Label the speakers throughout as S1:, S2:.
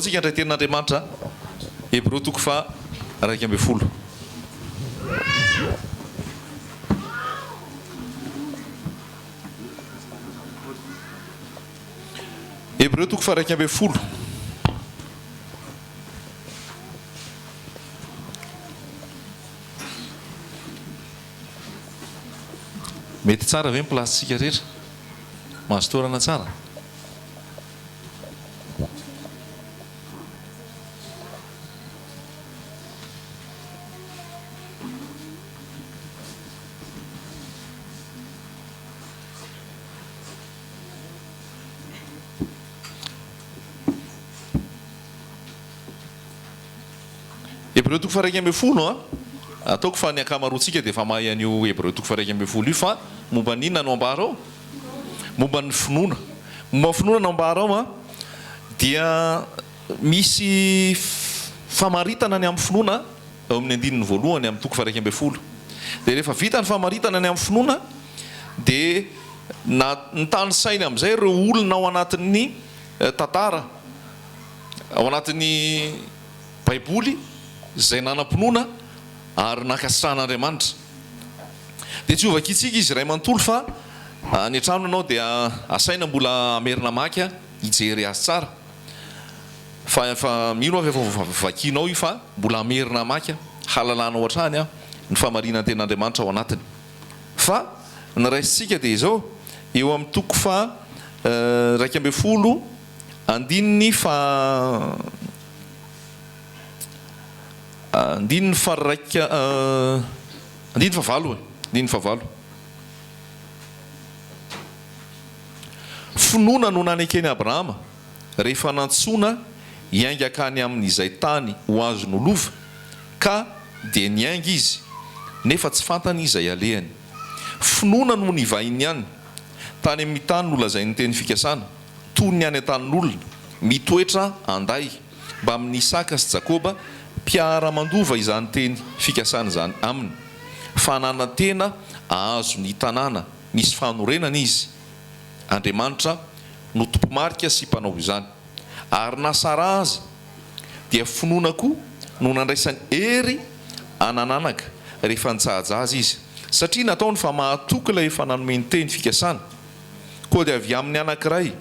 S1: tsika handray tenin'Andriamanitra, Hebreo toko faha 11. Hebreo toko faha 11. Mety tsara ve ny place-tsika rehetra? Mahazo toerana tsara? Hebreo toko faha 11 a. Ataoko fa ny ankamaroantsika dia efa mahay an'io Hebreo toko faha 11 io fa momba ny inona no ambara ao? Momba ny finoana. Momba ny finoana no ambara ao a, dia misy famaritana ny amin'ny finoana eo amin'ny andininy voalohany amin'ny toko faha 11. Dia rehefa vita ny famaritana ny amin'ny finoana dia na nitanisainy amin'izay ireo olona ao anatin'ny tantara ao anatin'ny Baiboly izay nanam-pinoana ary nankasitrahan'Andriamanitra. Dia tsy hovakintsika izy iray manontolo fa any an-trano ianao dia asaina mbola hamerina hamaky hijery azy tsara fa efa mino aho fa efa vakinao io fa mbola hamerina hamaky halalanao hatrany ny fahamarinan'ny tenin'Andriamanitra ao anatiny. Fa ny raisintsika dia izao, eo amin'ny toko faha 11 andininy faha andininy faha iraika andininy faha valo e, andininy faha valo. Finoana no naneken'i Abrahama rehefa nantsoina hiainga hankany amin'izay tany ho azony ho lova, ka dia niainga izy, nefa tsy fantany izay alehany. Finoana no nivahiniany tany amin'ny tany nolazain'ny teny fikasana, toy ny any an-tanin'olona, mitoetra an-day, mbamin'i Isaka sy Jakoba, mpiara-mandova izany teny fikasana izany aminy, fa nanantena hahazo ny tanàna misy fanorenana izy. Andriamanitra no tompo-marika sy mpanao izany. Ary na Saraha aza dia finoana koa no nandraisany hery hanananaka rehefa nitsaha-jaza izy, satria nataony fa mahatoky ilay efa nanome ny teny fikasana. Koa dia avy amin'ny anankiray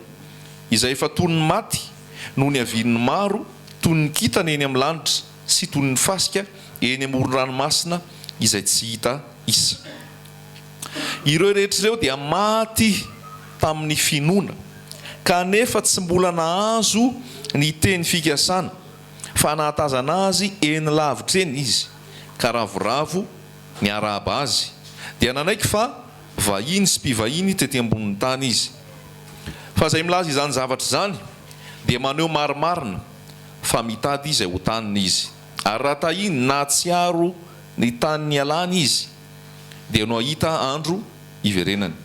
S1: izay efa toy ny maty no niavian'ny maro toy ny kintana eny amin'ny lanitra sy toy ny fasika eny amoron-dranomasina izay tsy hita isa. Ireo rehetra ireo dia maty tamin'ny finoana, kanefa tsy mbola nahazo ny teny fikasana, fa nahatazana azy eny lavitra eny izy, ka ravoravo niarahaba azy, dia nanaiky fa vahiny sy mpivahiny tety ambonin'ny tany izy. Fa izay milaza izany zavatra izany dia maneho marimarina fa mitady izay ho taniny izy. Ary raha tahiny nahatsiaro ny tany nialany izy, dia no hahita andro hiverenany.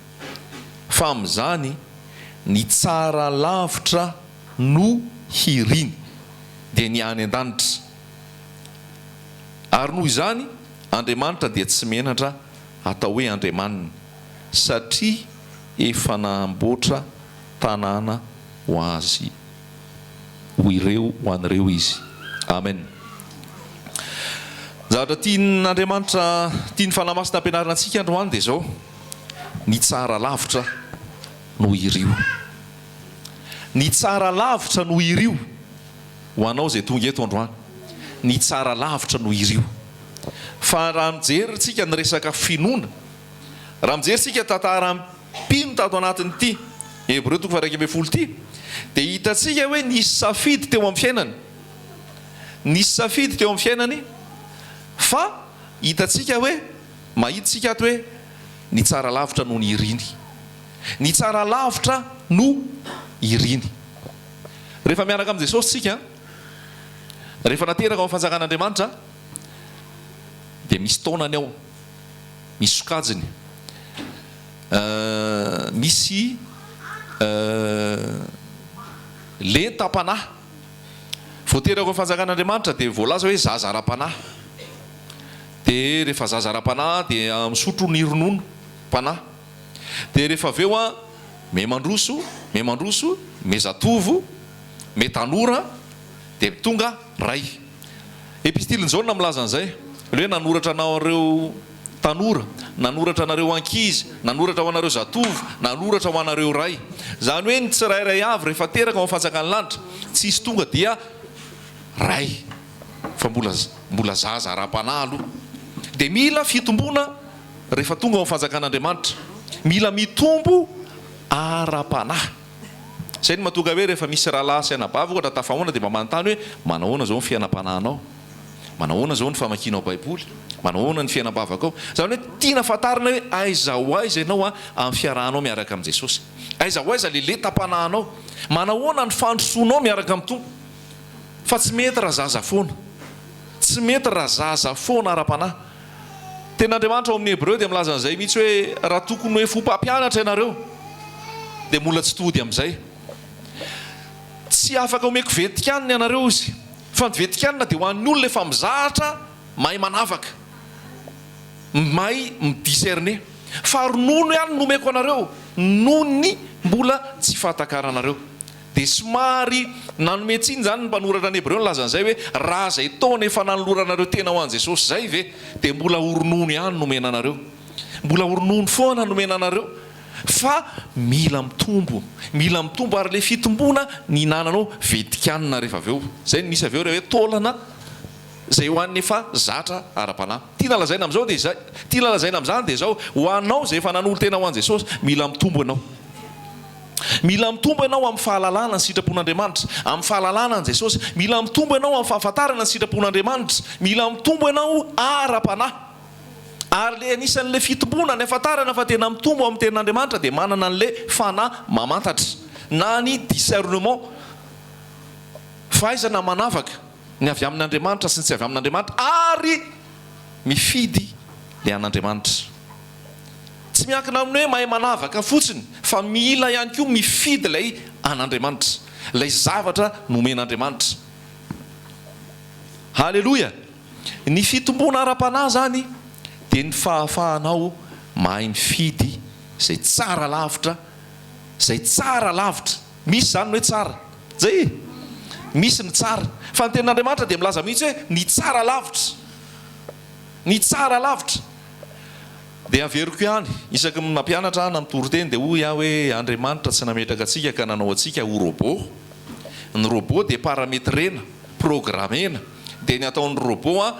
S1: Fa amin'izany, ny tsara lavitra no hiriny, dia ny any an-danitra. Ary noho izany, Andriamanitra dia tsy menatra atao hoe Andriamaniny, satria efa namboatra tanàna ho azy. ho ireo ho an'ireo izy. Amen. Ny zavatra tian'Andriamanitra, tian'ny Fanahy Masina ampianarina antsika androany dia izao, ny tsara lavitra no irio. Ny tsara lavitra no irio ho anao izay tonga eto androany. Ny tsara lavitra no irio. Fa raha mijery tsika ny resaka finoana, raha mijery tsika tantara mpino tato anatin'ity Hebreo toko faha-11 ity, dia hitantsika hoe nisy safidy teo amin'ny fiainany. Nisy safidy teo amin'ny fiainany fa hitantsika hoe, mahita isika ato hoe ny tsara lavitra no niriny. Ny tsara lavitra no iriny. Rehefa miaraka amin'i Jesosy isika, rehefa nateraka ao amin'ny fanjakan'Andriamanitra, dia misy taonany ao, misy sokajiny. Misy lentam-panahy. Voateraka ao fanjakan'Andriamanitra dia voalaza hoe zaza ara-panahy. Dia rehefa zaza ara-panahy dia misotro ny ronono panahy. Dia rehefa avy eo an, miha mandroso, miha mandroso, miha zatovo, miha tanora. Dia tonga ray. Epistilin'i Jaona milaza an'izay, ilay hoe nanoratra anareo tanora, nanoratra anareo ankizy, nanoratra ho anareo zatovo, nanoratra ho anareo ray. Izany hoe ny tsirairay avy rehefa teraka ao amin'ny fanjakan'ny lanitra, tsisy tonga dia ray fa mbola mbola zaza ara-panahy aloha. Dia mila fitomboana rehefa tonga ao amin'ny fanjakan'Andriamanitra. Mila mitombo ara-panahy. Izay no mahatonga hoe rehefa misy rahalahy sy anabavy ohatra tafahaona dia mba manontany hoe manahoana izao ny fiainam-panahinao? Manahoana izao ny famakianao Baiboly? Manahoana ny fiainam-bavakao? Izany hoe tiana fantarina hoe aiza ho aiza ianao amin'ny fiarahanao miaraka amin'i Jesosy. Aiza ho aiza ilay lentam-panahinao? Manahoana ny fandrosoanao miaraka amin'ny Tompo? Fa tsy mety raha zaza foana. Tsy mety raha zaza foana ara-panahy. Tenin'Andriamanitra ao amin'ny Hebreo dia milaza an'izay mihitsy hoe raha tokony ho efa ho mpampianatra ianareo dia mbola tsy tody amin'izay. Tsy afaka omeko vetikanina ianareo izy. Fa ny vetikanina dia ho an'ny olona efa mizahatra mahay manavaka, mahay mi-discerner. Fa ronono ihany no omeko anareo noho ny mbola tsy fahatakaranareo. Dia somary nanome tsiny izany ny mpanoratra ny Hebreo nilaza an'izay hoe, Raha izay taona efa nanoloranareo tena ho an'i Jesosy izay ve dia mbola ho ronono ihany no omena anareo? Mbola ho ronono foana no omena anareo? Fa mila mitombo, mila mitombo ary ilay fitomboana nihinananao vetikanina rehefa avy eo. Izay no misy avy eo ilay hoe taolana izay ho an'ny efa zatra ara-panahy. Tiana lazaina amin'izao dia izay, tiana lazaina amin'izany dia izao, ho anao izay efa nanolo-tena ho an'i Jesosy, mila mitombo ianao. Mila mitombo ianao amin'ny fahalalana ny sitrapon'Andriamanitra, amin'ny fahalalana an'i Jesosy. Mila mitombo ianao amin'ny fahafantarana ny sitrapon'Andriamanitra. Mila mitombo ianao ara-panahy. Ary ilay anisan'ilay fitomboana, ny ahafantarana fa tena mitombo amin'ny tenin'Andriamanitra dia manana an'ilay fanahy mamantatra, na ny discernement, fahaizana manavaka ny avy amin'Andriamanitra sy ny tsy avy amin'Andriamanitra, ary mifidy ilay an'Andriamanitra. Tsy miankina amin'ny hoe mahay manavaka fotsiny fa mila ihany koa mifidy ilay an'Andriamanitra, ilay zavatra nomen'Andriamanitra. Haleloia! Ny fitomboana ara-panahy izany dia ny fahafahanao mahay mifidy izay tsara lavitra, izay tsara lavitra. Misy izany ny hoe tsara. Izay e! Misy ny tsara. Fa ny tenin'Andriamanitra dia milaza mihitsy hoe ny tsara lavitra. Ny tsara lavitra. Dia averiko ihany, isaky ny mampianatra aho na mitory teny dia hoy aho hoe Andriamanitra tsy nametraka antsika ka nanao antsika ho robot. Ny robot dia parametrena, programmena. Dia ny ataon'ny robot an,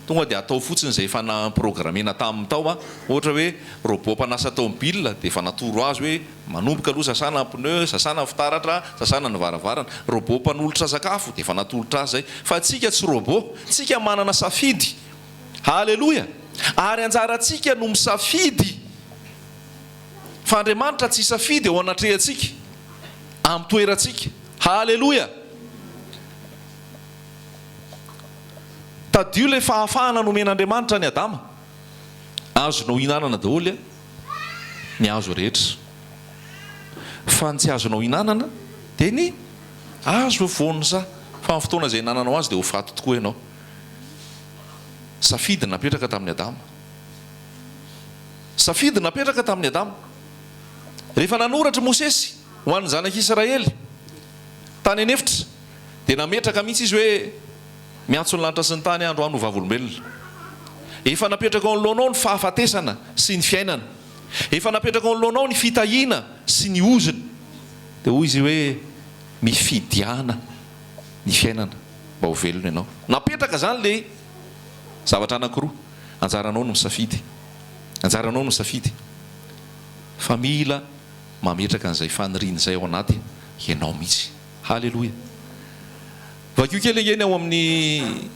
S1: tonga dia atao fotsiny izay efa na-programmena taminy tao an. Ohatra hoe robot mpanasa tomobile dia efa natoro azy hoe manomboka aloha sasana ny pneu, sasana ny fitaratra, sasana ny varavarana. Robot mpanolotra sakafo dia efa natolotra azy izay. Fa antsika tsy robot, tsika manana safidy. Haleloia! Ary anjarantsika no misafidy fa Andriamanitra tsy hisafidy eo anatrehantsika, amin'ny toerantsika. Haleloia! Tadidio ilay fahafahana nomen'Andriamanitra an'i Adama. Azonao ihinanana daholo ny hazo rehetra. Fa ny tsy azonao ihinanana dia ny hazo voan'ny saha. Fa amin'ny fotoana izay ihinananao azy dia ho faty tokoa ianao. Safidy napetraka tamin'i Adama. Safidy napetraka tamin'i Adama. Rehefa nanoratra i Mosesy ho an'ny zanak'Israely tany an'efitra, dia nametraka mihitsy izy hoe, Miantso ny lanitra sy ny tany aho androany ho vavolombelona. Efa napetrako eo anoloanao ny fahafatesana sy ny fiainana. Efa napetrako eo anoloanao ny fitahiana sy ny ozona. Dia hoy izy hoe, Mifidiana ny fiainana mba ho velona ianao. Napetraka izany ilay zavatra anankiroa. Anjaranao no misafidy. Anjaranao no misafidy. Fa mila mametraka an'izay faniriana izay ao anaty ianao mihitsy. Haleloia. Vakio kely ange ny ao amin'ny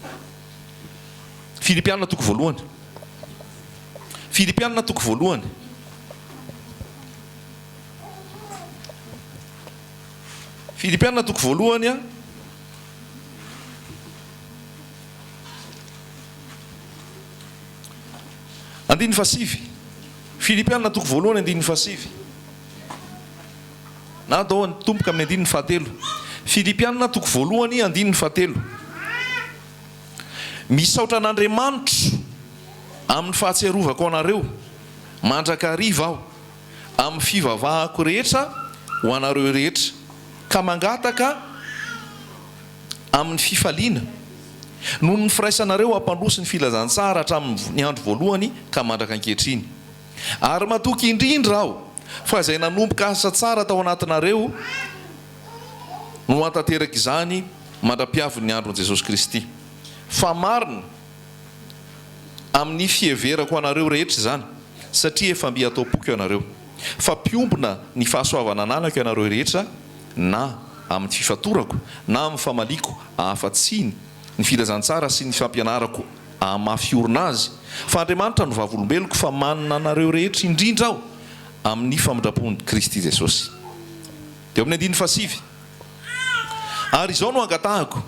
S1: Filipiana toko voalohany. Filipiana toko voalohany. Filipiana toko voalohany a. Andininy fahasivy. Filipiana toko voalohany andininy fahasivy. Na atao tomboka amin'ny andininy fahatelo. Filipiana toko voalohany andininy fahatelo. Misaotra an'Andriamanitro amin'ny fahatsiarovako anareo mandrakariva aho. amin'ny fivavahako rehetra ho anareo rehetra, ka mangataka amin'ny fifaliana, noho ny firaisanareo hampandroso ny filazantsara hatramin'ny andro voalohany ka mandraka ankehitriny. Ary matoky indrindra aho fa izay nanomboka asa tsara tao anatinareo no hahatanteraka izany mandra-piavin'ny andron'i Jesosy Kristy. Fa marina amin'ny fiheverako anareo rehetra izany, satria efa mby ato am-poko ianareo, fa mpiombona ny fahasoavana ananako ianareo rehetra, na amin'ny fifatorako, na amin'ny famaliako ahafa-tsiny ny filazantsara sy ny fampianarako hahamafy orina azy, fa Andriamanitra no vavolombeloko fa manana anareo rehetra indrindra aho amin'ny famindram-pon'i Kristy Jesosy. Dia eo amin'ny andininy fahasivy, Ary izao no angatahako,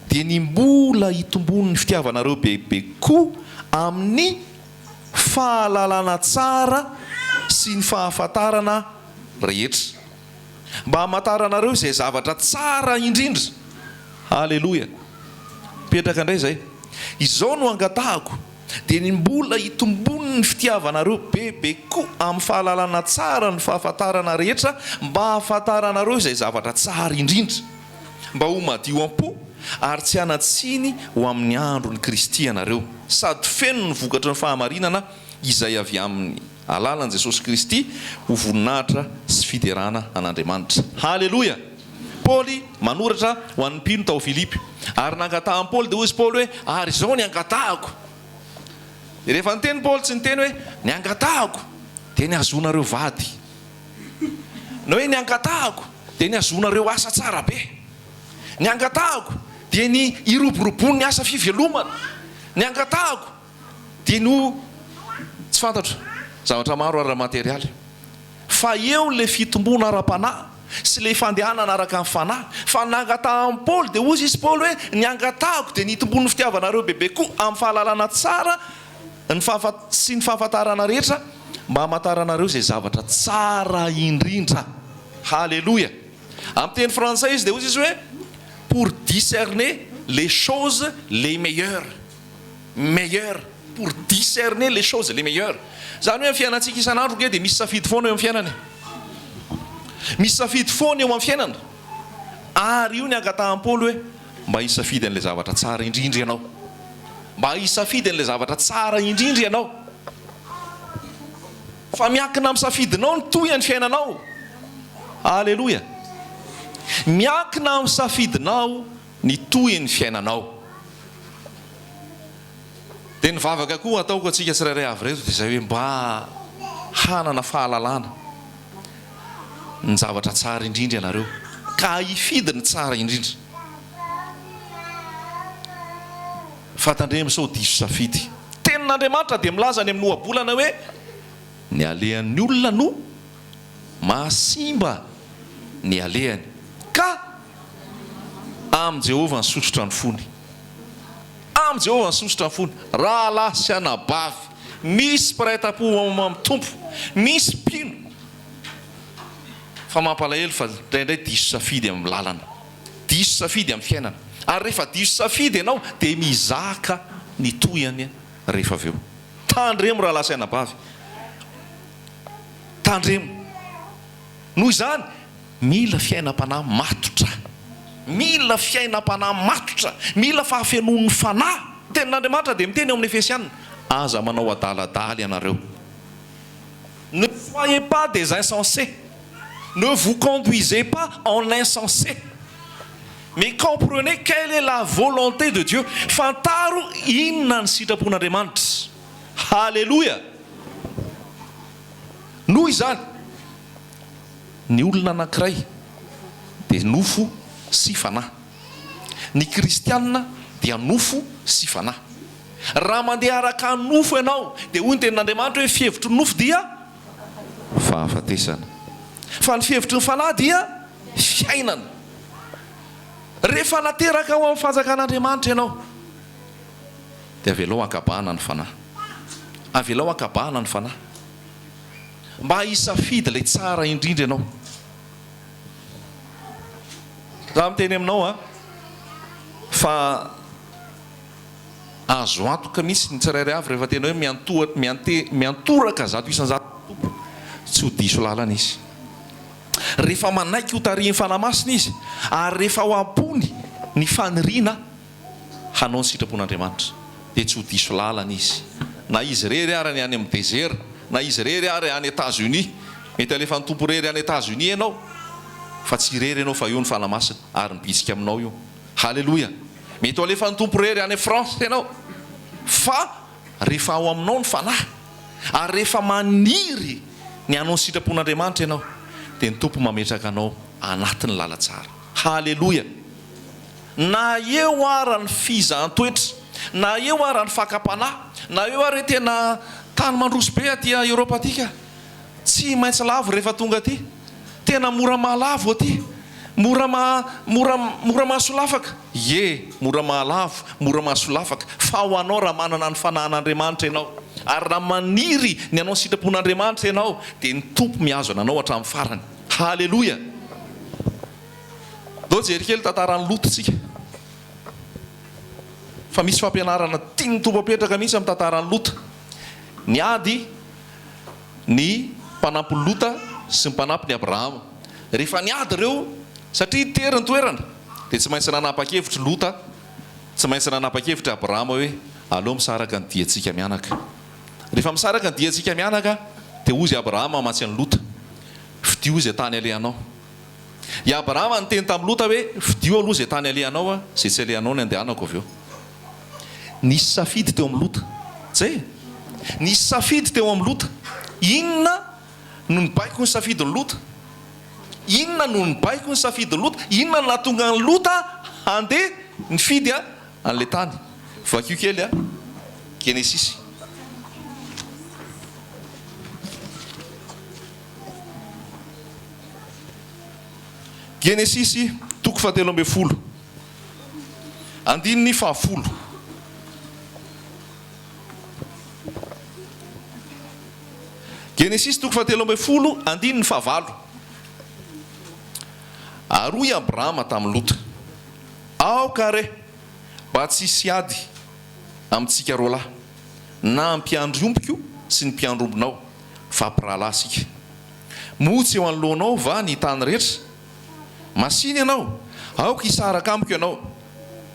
S1: dia ny mbola hitomboan'ny fitiavanareo bebe koa amin'ny fahalalana tsara sy ny fahafantarana rehetra, mba hamantaranareo izay zavatra tsara indrindra. Haleloia! Mipetraka indray izay. Izao no angatahako, dia ny mbola hitomboan'ny fitiavanareo bebe koa amin'ny fahalalana tsara ny fahafantarana rehetra, mba hahafantaranareo izay zavatra tsara indrindra, mba ho madio am-po ary tsy hanan-tsiny ho amin'ny andron'i Kristy ianareo, sady feno ny vokatry ny fahamarinana izay avy amin'ny alalan'i Jesosy Kristy ho voninahitra sy fiderana an'Andriamanitra. Haleloia! Paoly manoratra ho an'ny mpino tao Filipy. Ary nangatahan'i Paoly, dia hoy izy Paoly hoe, Ary izao ny angatahako. Dia rehefa niteny Paoly, tsy niteny hoe, Ny angatahako dia ny hahazoanareo vady. Na hoe ny angatahako dia ny hahazoanareo asa tsara be. Ny angatahako dia ny hiroboroboan'ny asa fivelomana. Ny angatahako dia ny ho, tsy fantatro, zavatra maro ara-materialy. Fa eo ilay fitomboana ara-panahy sy ilay fandehanana araka ny fanahy. Fa nangatahan'i Paoly, dia hozy izy Paoly hoe, ny angatahako dia ny hitomboan'ny fitiavanareo bebe koa amin'ny fahalalana tsara ny fahafa sy ny fahafantarana rehetra, mba hamantaranareo izay zavatra tsara indrindra. Haleloia! Amin'ny teny frantsay izy dia hozy izy hoe, pour discerner les choses les meilleures. Meilleures. Pour discerner les choses les meilleures. Izany hoe amin'ny fiainantsika isan'andro nge dia misy safidy foana eo amin'ny fiainana e. Misy safidy foana eo amin'ny fiainana. Ary io ny angatahan'i Paoly hoe mba hisafidy an'ilay zavatra tsara indrindra ianao. Mba hisafidy an'ilay zavatra tsara indrindra ianao. Fa miankina amin'ny safidinao ny tohin'ny fiainanao. Aleloia. Miankina amin'ny safidinao ny tohin'ny fiainanao. Dia ny vavaka koa ataoko antsika tsirairay avy ireto dia izay hoe mba hanana fahalalana ny zavatra tsara indrindra ianareo ka hifidy ny tsara indrindra. Fa tandremo sao diso safidy. Tenin'Andriamanitra dia milaza any amin'ny ohabolana hoe ny alehan'ny olona no mahasimba ny alehany ka Amin'i Jehovah ny sosotra ny fony. Amin'i Jehovah ny sosotra ny fony. Rahalahy sy anabavy, misy mpiray tampo amin'ny Tompo, misy mpino. Fa mampalahelo fa indraindray diso safidy amin'ny lalana, diso safidy amin'ny fiainana. Ary rehefa diso safidy ianao dia mizaka ny tohiny rehefa avy eo. Tandremo rahalahy sy anabavy. Tandremo. Noho izany, Mila fiainam-panahy matotra. Mila fiainam-panahy matotra. Mila fahafenoan'ny Fanahy. Ny Tenin'Andriamanitra dia miteny ao amin'ny Efesiana, Aza manao adaladala ianareo. Ne soyez pas des insensés. Ne vous conduisez pas en insensés. Mais comprenez quelle est la volonté de Dieu. Fantaro inona ny sitrapon'Andriamanitra. Haleloia! Noho izany. Ny olona anankiray dia nofo sy fanahy. Ny kristiana dia nofo sy fanahy. Raha mandeha araka ny nofo ianao dia hoy ny tenin'Andriamanitra hoe fihevitry ny nofo dia fahafatesana. Fa ny fihevitry ny fanahy dia fiainana. Rehefa nateraka ao amin'ny fanjakan'Andriamanitra ianao dia avelao hankabahana ny fanahy. Avelao hankabahana ny fanahy. Mba hisafidy ilay tsara indrindra ianao. Za miteny aminao a, fa azo antoka mihitsy ny tsirairay avy rehefa tena hoe miantoha, miante, miantoraka 100% amin'ny Tompo, tsy ho diso lalana izy. Rehefa manaiky ho tarihin'ny Fanahy Masina izy, ary rehefa ao am-pony. ny faniriana hanao ny sitrapon'Andriamanitra, dia tsy ho diso lalana izy. Na izy irery ary any amin'ny dezera, na izy irery ary any Etats-Unis. Mety alefan'ny Tompo irery any Etats-Unis ianao, fa tsy irery ianao fa eo ny Fanahy Masina ary mibitsika aminao io. Haleloia! Mety ho alefan'ny Tompo irery any France ianao, fa rehefa ao aminao ny Fanahy, ary rehefa maniry ny hanao ny sitrapon'Andriamanitra ianao, dia ny Tompo mametraka anao anatin'ny lalantsara. Haleloia! Na eo ara ny fizahan-toetra, na eo ara ny fakam-panahy, na eo ara hoe tena tany mandroso be aty Europe aty ka! Tsy maintsy lavo rehefa tonga aty. Tena mora mahalavo aty. Mora ma, mora, mora mahasolafaka. Ie, mora mahalavo, mora mahasolafaka. Fa ho anao raha manana ny fanahin'Andriamanitra ianao, ary raha maniry ny hanao ny sitrapon'Andriamanitra ianao, dia ny Tompo mihazona anao hatramin'ny farany. Haleloia! Ndao hijery kely tantaran'i Lota isika. Fa misy fampianarana tian'ny Tompo apetraka mihitsy amin'ny tantaran'i Lota. Niady ny mpanampy Lota sy ny mpanampiny Abrahama. Rehefa niady ireo, satria tery ny toerana, dia tsy maintsy nanapa-kevitra i Lota, tsy maintsy nanapa-kevitra i Abrahama hoe, aleo misaraka ny diantsika mianaka. Rehefa misaraka ny diantsika mianaka, dia hozy Abrahama hamatsy an'i Lota, Fidio izay tany alehanao. I Abrahama niteny tamin'i Lota hoe, Fidio aloha izay tany alehanao, izay tsy alehanao ny andehanako avy eo. Nisy safidy teo amin'i Lota. Zay e! Nisy safidy teo amin'i Lota. Inona no nibaiko ny safidin'i Lota? Inona no nibaiko ny safidin'i Lota? Inona no nahatonga an'i Lota handeha nifidy an'ilay tany? Vakio kely a! Genesisy. Genesisy toko fahatelo ambin'ny folo, andininy fahafolo. Genesisy toko fahatelo ambin'ny folo, andininy fahavalo. Ary hoy Abrahama tamin'i Lota, Aoka re mba tsy hisy ady amintsika roalahy, na mpiandry ombiko sy ny mpiandry ombinao, fa mpirahalahy isika. Moa tsy eo anoloanao va ny tany rehetra? Masìna ianao, aoka hisaraka amiko ianao.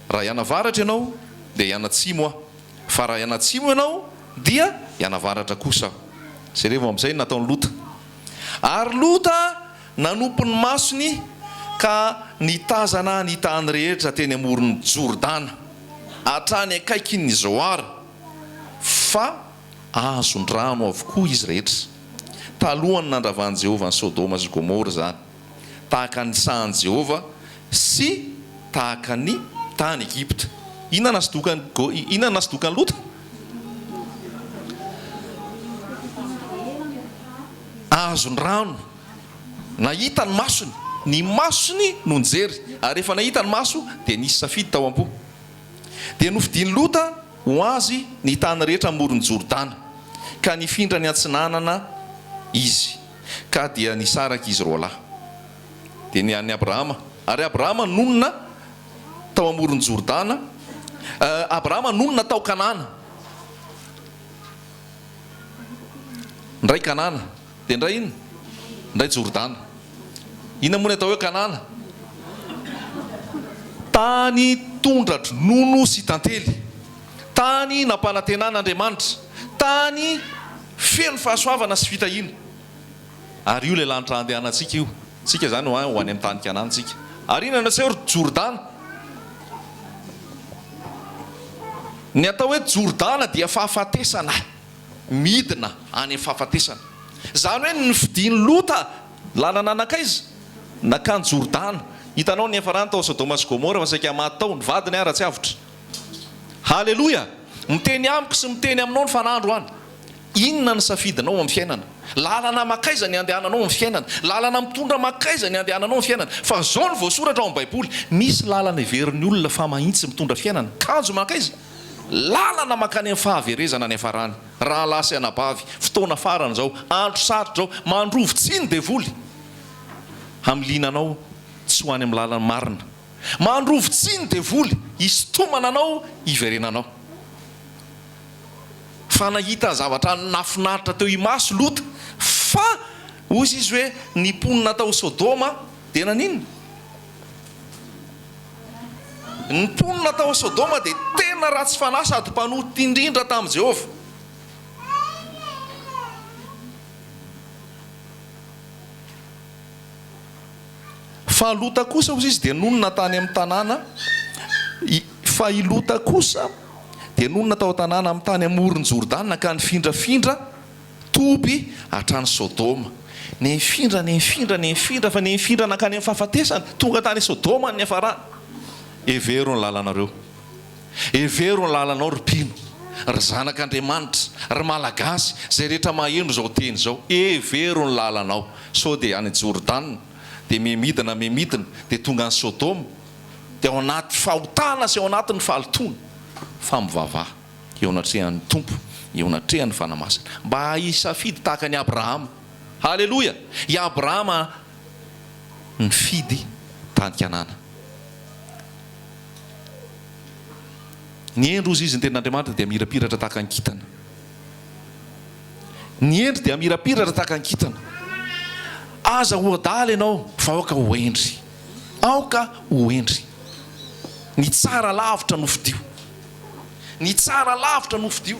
S1: Raha hianavaratra ianao, dia hianatsimo aho, fa raha hianatsimo ianao, dia hianavaratra kosa aho. Jerevo amin'izay ny nataon'i Lota. Ary Lota nanopy ny masony ka nitazana ny tany rehetra teny amoron'i Jordana, hatrany akaikin'i Zoara, fa azon-drano avokoa izy rehetra. Talohan'ny nandravan'i Jehovah an'i Sodoma sy Gomora izany, tahaka ny sahan'i Jehovah sy tahaka ny tany Egypta. Inona inona nasodokan'i Lota? Azon-drano. Nahita ny masony. Ny masony no nijery. Ary rehefa nahita ny maso, dia nisy safidy tao am-po. Dia nofidin'i Lota ho azy ny tany rehetra amoron'i Jordana, ka nifindra niantsinanana izy, ka dia nisaraka izy roalahy. Dia ny an'i Abrahama. Ary Abrahama nonina tao amoron'i Jordana, Abrahama nonina tao Kanana. Ndray Kanana. Dia ndray inona? Ndray Jordana. Inona moa ny atao hoe Kanana? Tany tondra-dronono sy tantely. Tany nampanantenan'Andriamanitra. Tany feno fahasoavana sy fitahiana. Ary io ilay lanitra handehanantsika io. Tsika izany ho any amin'ny tany Kanana tsika. Ary inona no atao hoe Jordana? Ny atao hoe Jordana dia fahafatesana. Midina any amin'ny fahafatesana. Izany hoe ny nifidin'i Lota lalana nankaiza? Nankany Jordana. Hitanao ny niafarany tao Sodoma sy Gomora fa saika maty tao ny vadiny ara tsy avotra. Haleloia! Miteny amiko sy miteny aminao ny Fanahy androany. Inona ny safidinao amin'ny fiainana? Lalana mankaiza ny andehananao amin'ny fiainana? Lalana mitondra mankaiza ny andehananao amin'ny fiainana? Fa izao no voasoratra ao amin'ny Baiboly, misy lalana heverin'ny olona fa mahitsy mitondra fiainana, kanjo mankaiza? Lalana mankany amin'ny fahaverezana ny hafarany. Rahalahy sy anabavy, fotoana farany izao, andro sarotra izao, mandrovi-tsihy ny devoly hamiliana anao tsy ho any amin'ny lalana marina. Mandrovi-tsihy ny devoly hisintomana anao hiverenanao. Fa nahita zavatra nahafinaritra teo imaso Lota, fa hoy izy hoe ny mponina tao Sodoma dia naninona? Ny mponina tao Sodoma dia tena ratsy fanahy sady mpanota indrindra tamin'i Jehovah. Fa Lota kosa, hozy izy, dia nonina tany amin'ny tanàna, fa i Lota kosa dia nonina tao an-tanàna amin'ny tany amoron'i Jordana ka nifindrafindra toby hatrany Sodoma. Nifindra, nifindra, nifindra, fa nifindra nankany amin'ny fahafatesana, tonga tany Sodoma ny niafarany. Hevero ny lalanareo. Hevero ny lalanao ry mpino, ry zanak'Andriamanitra, ry Malagasy, izay rehetra maheno izao teny izao. Hevero ny lalanao. Sao dia any Jordana, dia miha-midina, miha-midina, dia tonga any Sodoma, dia ao anaty fahotana sy ao anatin'ny fahalotoana. Fa mivavaha eo anatrehan'ny Tompo, eo anatrehan'ny Fanahy Masina, mba hisafidy tahaka an'i Abrahama. Haleloia! I Abrahama nifidy tany Kanana. Ny hendry, hozy izy, ny tenin'Andriamanitra dia mirapiratra tahaka ny kintana. Ny hendry dia mirapiratra tahaka ny kintana. Aza ho adala ianao fa aoka ho hendry. Aoka ho hendry. Ny tsara lavitra no fidio. Ny tsara lavitra no fidio.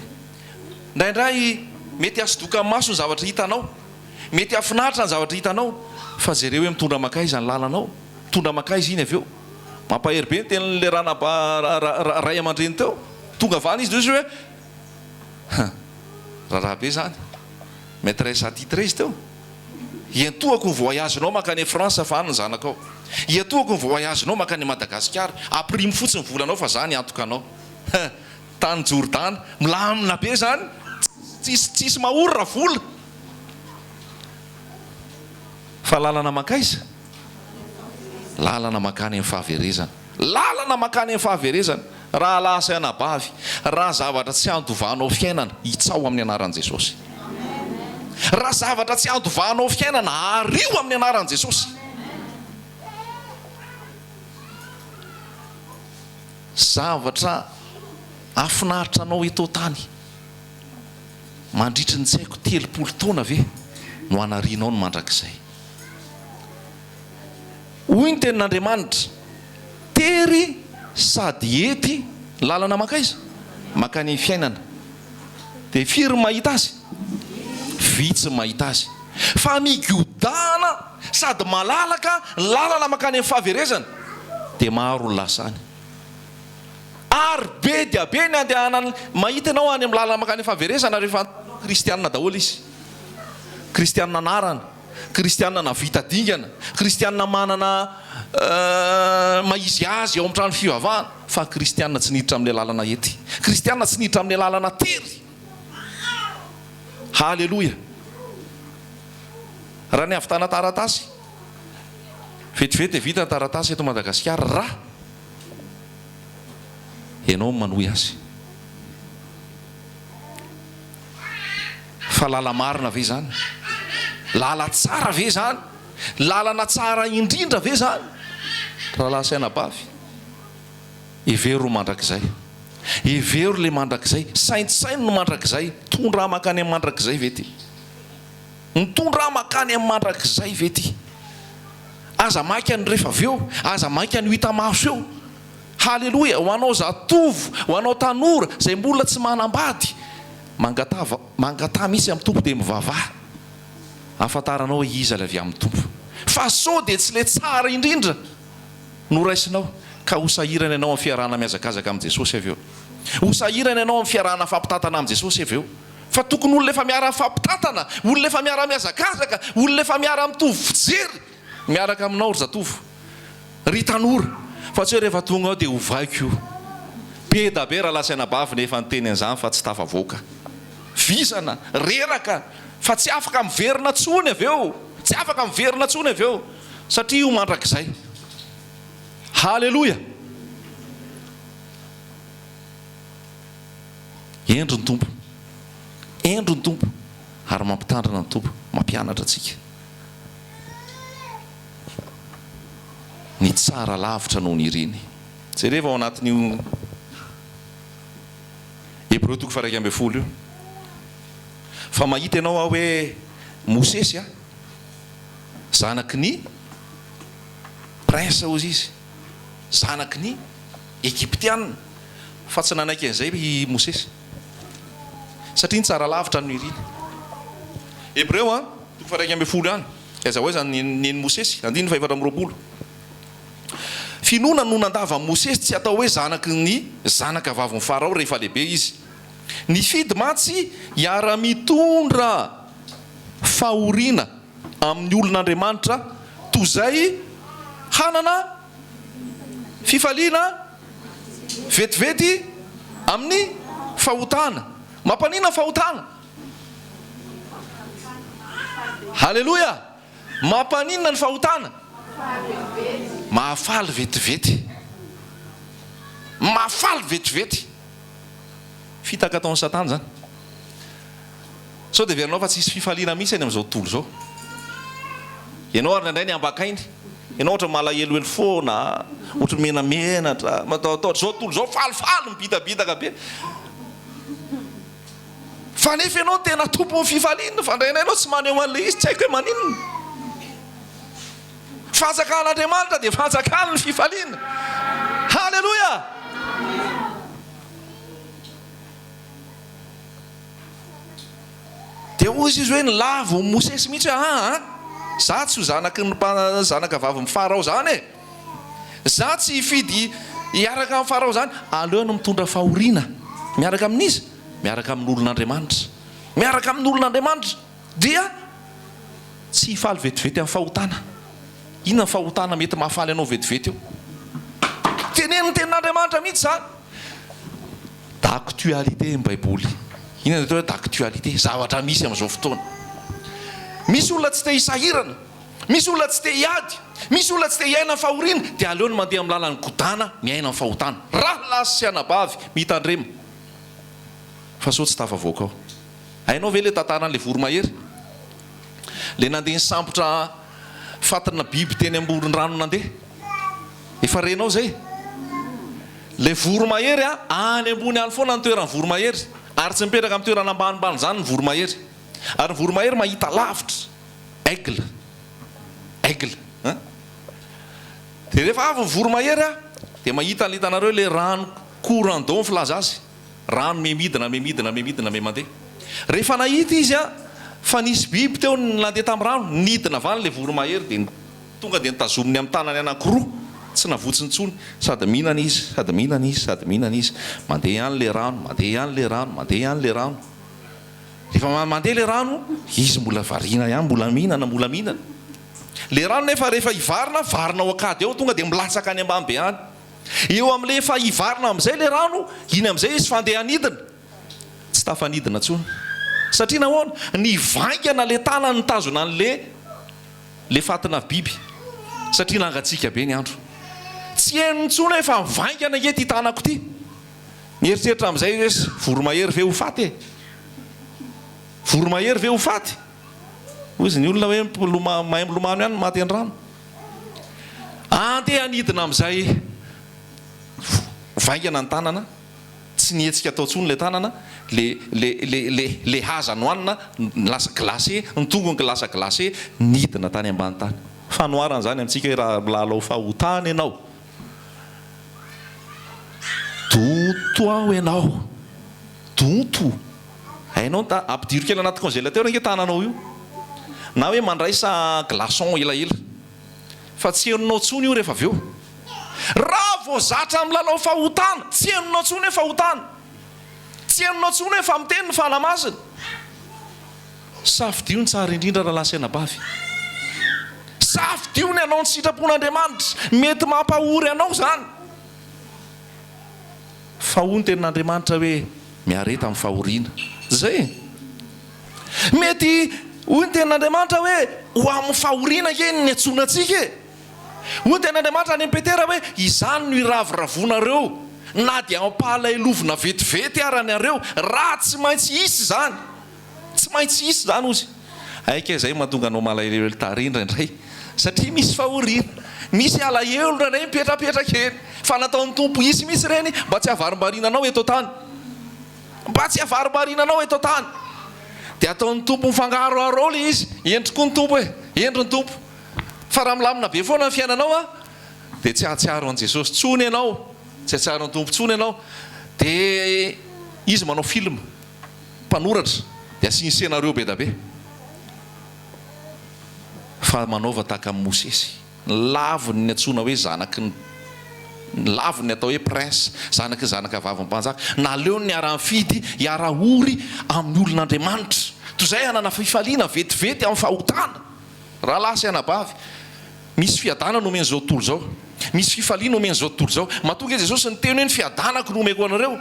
S1: Indraindray mety hasodoka amin'ny maso ny zavatra hitanao. Mety hahafinaritra ny zavatra hitanao. Fa jereo hoe mitondra mankaiza ny lalanao. Mitondra mankaiza iny avy eo. Mampahery be ny tenin'ilay ranaba ray aman-dreny teo. Tonga avy any izy dia hoy izy hoe, Ha! Raharaha be izany. Maîtresse attitrée izy teo. Iantohako ny voyage-nao mankany France fa any ny zanakao. Iantohako ny voyage-nao mankany Madagasikara. Ampirimo fotsiny ny volanao fa za niantoka anao. Ha! Tany Jordana. Milamina be izany. Tsisy tsisy mahory raha vola. Fa lalana mankaiza? Lalana mankany amin'ny fahaverezana. Lalana mankany amin'ny fahaverezana. Rahalahy sy anabavy, raha zavatra tsy handovanao fiainana, hitsaho amin'ny anaran'i Jesosy. Raha zavatra tsy handovanao fiainana, ario amin'ny anaran'i Jesosy. Zavatra hahafinaritra anao eto an-tany mandritry ny tsy haiko 30 taona ve no hanarianao ny mandrakizay? Hoy ny tenin'Andriamanitra, Tery sady ety ny lalana mankaiza? Mankany fiainana. Dia firy ny mahita azy? Vitsy ny mahita azy. Fa migodàna sady malalaka ny lalana mankany amin'ny fahaverezana, dia maro ny lasa any. Ary be dia be ny andehanany mahita ianao any amin'ny lalana mankany amin'ny fahaverezana rehefa kristianina daholo izy. Kristianina anarana. Kristiana nahavita dingana, kristiana manana maha izy azy ao amin'ny trano fivavahana, fa kristiana tsy niditra amin'ilay lalana ety. Kristiana tsy niditra amin'ilay lalana tery. Haleloia! Raha ny hahavitana taratasy, vetivety dia vita ny taratasy eto Madagasikara raha ianao no manohy azy. Fa lala-marina ve izany? Lala-tsara ve izany? Lalana tsara indrindra ve izany? Rahalahy sy anabavy, hevero ny mandrakizay. Hevero ilay mandrakizay. Saintsaino ny mandrakizay. Mitondra ahy mankany amin'ny mandrakizay ve ity? Mitondra ahy mankany amin'ny mandrakizay ve ity? Aza maika ny rehefa avy eo. Aza maika ny ho hita maso eo. Haleloia! Ho anao zatovo, ho anao tanora izay mbola tsy manambady, mangataha, mangataha mihitsy amin'ny Tompo dia mivavaha ahafantaranao hoe iza ilay avy amin'ny Tompo. Fa sao dia tsy ilay tsara indrindra no raisinao ka ho sahirana ianao amin'ny fiarahana mihazakazaka amin'i Jesosy avy eo. Ho sahirana ianao amin'ny fiarahana fampitantana amin'i Jesosy avy eo. Fa tokony olona efa miara-mifampitantana, olona efa miara-mihazakazaka, olona efa miara-mitovy fijery miaraka aminao ry zatovo. Ry tanora, fa tsy hoe rehefa tonga ao dia ovaiko io. Be da be rahalahy sy anabavy nefa niteny an'izany fa tsy tafavoaka. Vizana, reraka, fa tsy afaka miverina tsony avy eo. Tsy afaka miverina tsony avy eo. Satria io mandrakizay. Haleloia! Hendry ny Tompo. Hendry ny Tompo. Ary mampitandrina ny Tompo. Mampianatra antsika. Ny tsara lavitra noho ny iriny. Jereva ao anatin'io Hebreo toko faha 11 io. Fa mahita ianao aho hoe Mosesy a, zanaky ny prince hozy izy, zanaky ny. Egyptiana. Fa tsy nanaiky an'izay i Mosesy. Satria ny tsara lavitra no iriny. Hebreo a, toko faha-11 ihany. Aiza ho aiza ny nen'i Mosesy? Andininy faha-24. Finoana no nandavan'i Mosesy tsy hatao hoe zanaky ny zanaka vavin'i Farao rehefa lehibe izy. Nifidy mantsy hiara-mitondra fahoriana amin'ny olon'Andriamanitra toy izay hanana fifaliana vetivety amin'ny fahotana. Mampaninona ny fahotana? Haleloia! Mampaninona ny fahotana? Mahafaly vetivety. Mahafaly vetivety. Fitaka ataon'i Satana izany. Sao dia heverinao fa tsy hisy fifaliana mihitsy any amin'izao tontolo izao. Ianao ary indraindray ny ambakainy. Ianao ohatra malahelohelo foana, ohatra menamenatra, matahotahotra. Izao tontolo izao falifaly, mibitabitaka be. Fa nefa ianao tena tompon'ny fifaliana, fa indraindray ianao tsy maneho an'ilay izy, tsy haiko hoe maninona. Fanjakan'Andriamanitra dia fanjakany ny fifaliana. Haleloia! Dia hoy izy hoe nilavo Mosesy mihitsy hoe aa, za tsy ho zanaky ny zanaka vavin'i Farao zany e! Za tsy hifidy hiaraka amin'i Farao zany. Aleo no mitondra fahoriana miaraka amin'iza? Miaraka amin'olon'Andriamanitra. Miaraka amin'olon'Andriamanitra dia tsy hifaly vetivety amin'ny fahotana. Inona ny fahotana mety mahafaly anao vetivety eo? Tenenin'ny tenin'Andriamanitra mihitsy izany. D'actualité ny Baiboly. Inona ny atao hoe d'actualité? Zavatra misy amin'izao fotoana. Misy olona tsy te hisahirana, misy olona tsy te hiady, misy olona tsy te hiaina ny fahoriana, dia aleony mandeha amin'ny lalan'ny godana miaina ny fahotana. Rahalahy sy anabavy, mitandrema fa sao tsy tafavoaka ao. Hainao ve ilay tantaran'ilay voromahery? Ilay nandeha nisambotra fatina biby teny amoron-drano nandeha. Efa renao izay? Ilay voromahery a, any ambony any foana ny toeran'ny voromahery. Ary tsy mipetraka amin'ny toerana ambanimbany izany ny voromahery. Ary ny voromahery mahita lavitra. Aigle. Aigle hein. Dia rehefa avy ny voromahery a, dia mahita an'ilay hitanareo ilay rano courant d'eau ny filaza azy. Rano miha-midina, miha-midina, miha-midina, miha-mandeha. Rehefa nahita izy fa nisy biby teo nandeha tamin'ny rano, nidina avy any ilay voromahery dia tonga dia notazominy amin'ny tanany anankiroa, tsy navotsiny intsony, sady mihinana izy, sady mihinana izy, sady mihinana izy. Mandeha ihany ilay rano, mandeha ihany ilay rano, mandeha ihany ilay rano. Rehefa mandeha ilay rano, izy mbola variana ihany, mbola mihinana, mbola mihinana. Ilay rano nefa rehefa hivarina, varina ao an-kady ao, tonga dia milatsaka any ambany be any. Eo amin'ilay efa hivarina amin'izay ilay rano, iny amin'izay izy fa andeha hanidina. Tsy tafanidina intsony. Satria nahoana? Nivaingana ilay tanany nitazona an'ilay ilay fatina biby. Satria nangatsiaka be ny andro. Tsy henony intsony hoe efa mivaingana ange ity tanako ity. Nieritreritra amin'izay izy hoe voromahery ve ho faty e? Voromahery ve ho faty? Hoy izy, ny olona hoe mahay milomano ihany no maty an-drano. Andeha hanidina amin'izay vaingana ny tanana, tsy nihetsika tao intsony ilay tanana, le le le le le haza nohanina lasa glacé, ny tongony lasa glacé, nidina tany ambany tany. Fanoharana izany amintsika hoe raha milalao fahotana ianao, donto ao ianao, donto. Hainao ny ta, ampidiro kely anaty congélateur ange tananao io. Na hoe mandraisa glaçon elaela. Fa tsy henonao intsony io rehefa avy eo. Raha vao zatra milalao fahotana, tsy henonao intsony hoe fahotana. Tsy henonao intsony hoe fa miteny ny Fanahy Masina. Safidio ny tsara indrindra rahalahy sy anabavy. Safidio ny hanao ny sitrapon'Andriamanitra. Mety mampahory anao izany. Fa hoy ny tenin'Andriamanitra hoe, Miareta amin'ny fahoriana. Izay e! Mety hoy ny tenin'Andriamanitra hoe, ho amin'ny fahoriana ange no niantsoana antsika e! Hoy ny tenin'Andriamanitra any amin'i Petera hoe, Izany no iravoravoanareo, na dia ampahalahelovina vetivety ara nareo, raha tsy maintsy hisy izany. Tsy maintsy hisy izany hozy. Aika izay mahatonga anao malahelohelo tarehy indraindray satria misy fahoriana, misy alahelo indraindray mipetrapetraka eny. Fa nataon'ny Tompo hisy mihitsy ireny mba tsy hahavarimbariana anao eto an-tany. Mba tsy hahavarimbariana anao eto an-tany. Dia ataon'ny Tompo mifangaroharo ao ilay izy. Hendry koa ny Tompo e! Hendry ny Tompo. Fa raha milamina be foana ny fiainanao an, dia tsy hahatsiaro an'i Jesosy intsony ianao. Tsy hahatsiaro ny Tompo intsony ianao. Dia izy manao film, mpanoratra, dia asiany scénario be da be. Fa manaova tahaka an'i Mosesy. Laviny ny antsoina hoe zanaky ny Laviny ny atao hoe prince, zanaky ny zanakavavin'ny mpanjaka. Naleony niara-nifidy hiara-ory amin'ny olon'Andriamanitra, toy izay hanana fifaliana vetivety amin'ny fahotana. Rahalahy sy anabavy, misy fiadanana omen'izao tontolo izao. Misy fifaliana omen'izao tontolo izao. Matoa ange Jesosy niteny hoe ny fiadanako no omeko anareo.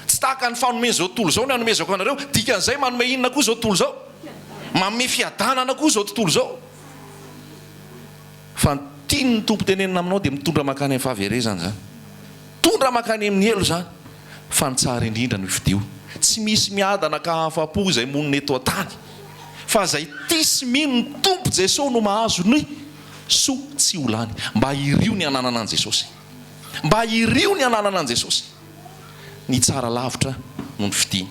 S1: Tsy tahaka ny fanomen'izao tontolo izao ny anomezako anareo. Dikan'izay manome inona koa izao tontolo izao? Manome fiadanana koa izao tontolo izao. Fa ny tian'ny Tompo tenenina aminao dia mitondra mankany amin'ny fahaverezana izany. Mitondra mankany amin'ny helo izany. Fa ny tsara indrindra no fidio. Tsy misy miadana ka afa-po izay monina eto an-tany. Fa izay tia sy mino ny Tompo Jesoa no mahazo ny soa tsy ho lany. Mba irio ny hananana an'i Jesosy. Mba irio ny hananana an'i Jesosy. Ny tsara lavitra no nofidiny.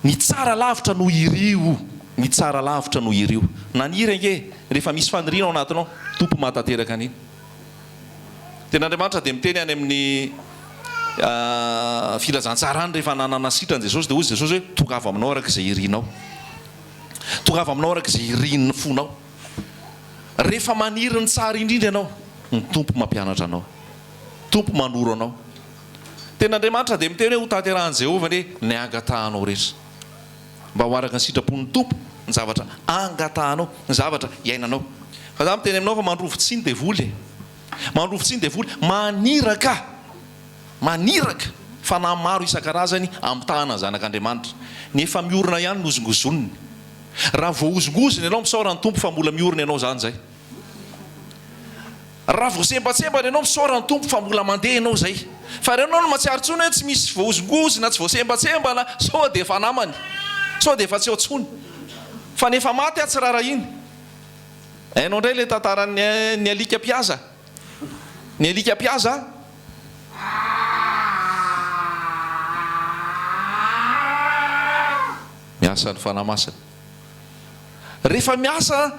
S1: Ny tsara lavitra no irio. Ny tsara lavitra no irio. Naniry ange, rehefa misy faniriana ao anatinao, Tompo mahatanteraka an'iny. Tenin'Andriamanitra dia miteny any amin'ny filazantsara any rehefa nanana sitrana Jesosy dia hoy Jesosy hoe tongava aminao araka izay irinao. Tongava aminao araka izay irin'ny fonao. Rehefa maniry ny tsara indrindra ianao, ny Tompo mampianatra anao. Tompo manoro anao. Tenin'Andriamanitra dia miteny hoe hotanterahin'i Jehovah anie ny angatahanao rehetra. Mba ho araka ny sitrapon'ny Tompo ny zavatra angatahanao, ny zavatra iainanao. Fa za miteny aminao fa mandrovi-tsihy ny devoly e. Mandrovi-tsihy ny devoly, maniraka, maniraka fanahy maro isan-karazany hamitahana ny zanak'Andriamanitra. Ny efa miorina ihany no hozongozoniny. Raha voahozongozona ianao, misaora ny Tompo fa mbola miorina ianao izany izay. Raha voasembatsembana ianao misaora ny Tompo fa mbola mandeha ianao izay. Fa raha ianao no mahatsiaro intsony hoe tsy misy voahozongozona, tsy voasembatsembana, sao dia efa namany, sao dia efa tsy ao intsony. Fa ny efa maty aho tsy rarahina. Hainao indray ilay tantaran'ny ny alika mpihaza? Ny alika mpihaza. Miasa ny Fanahy Masina. Rehefa miasa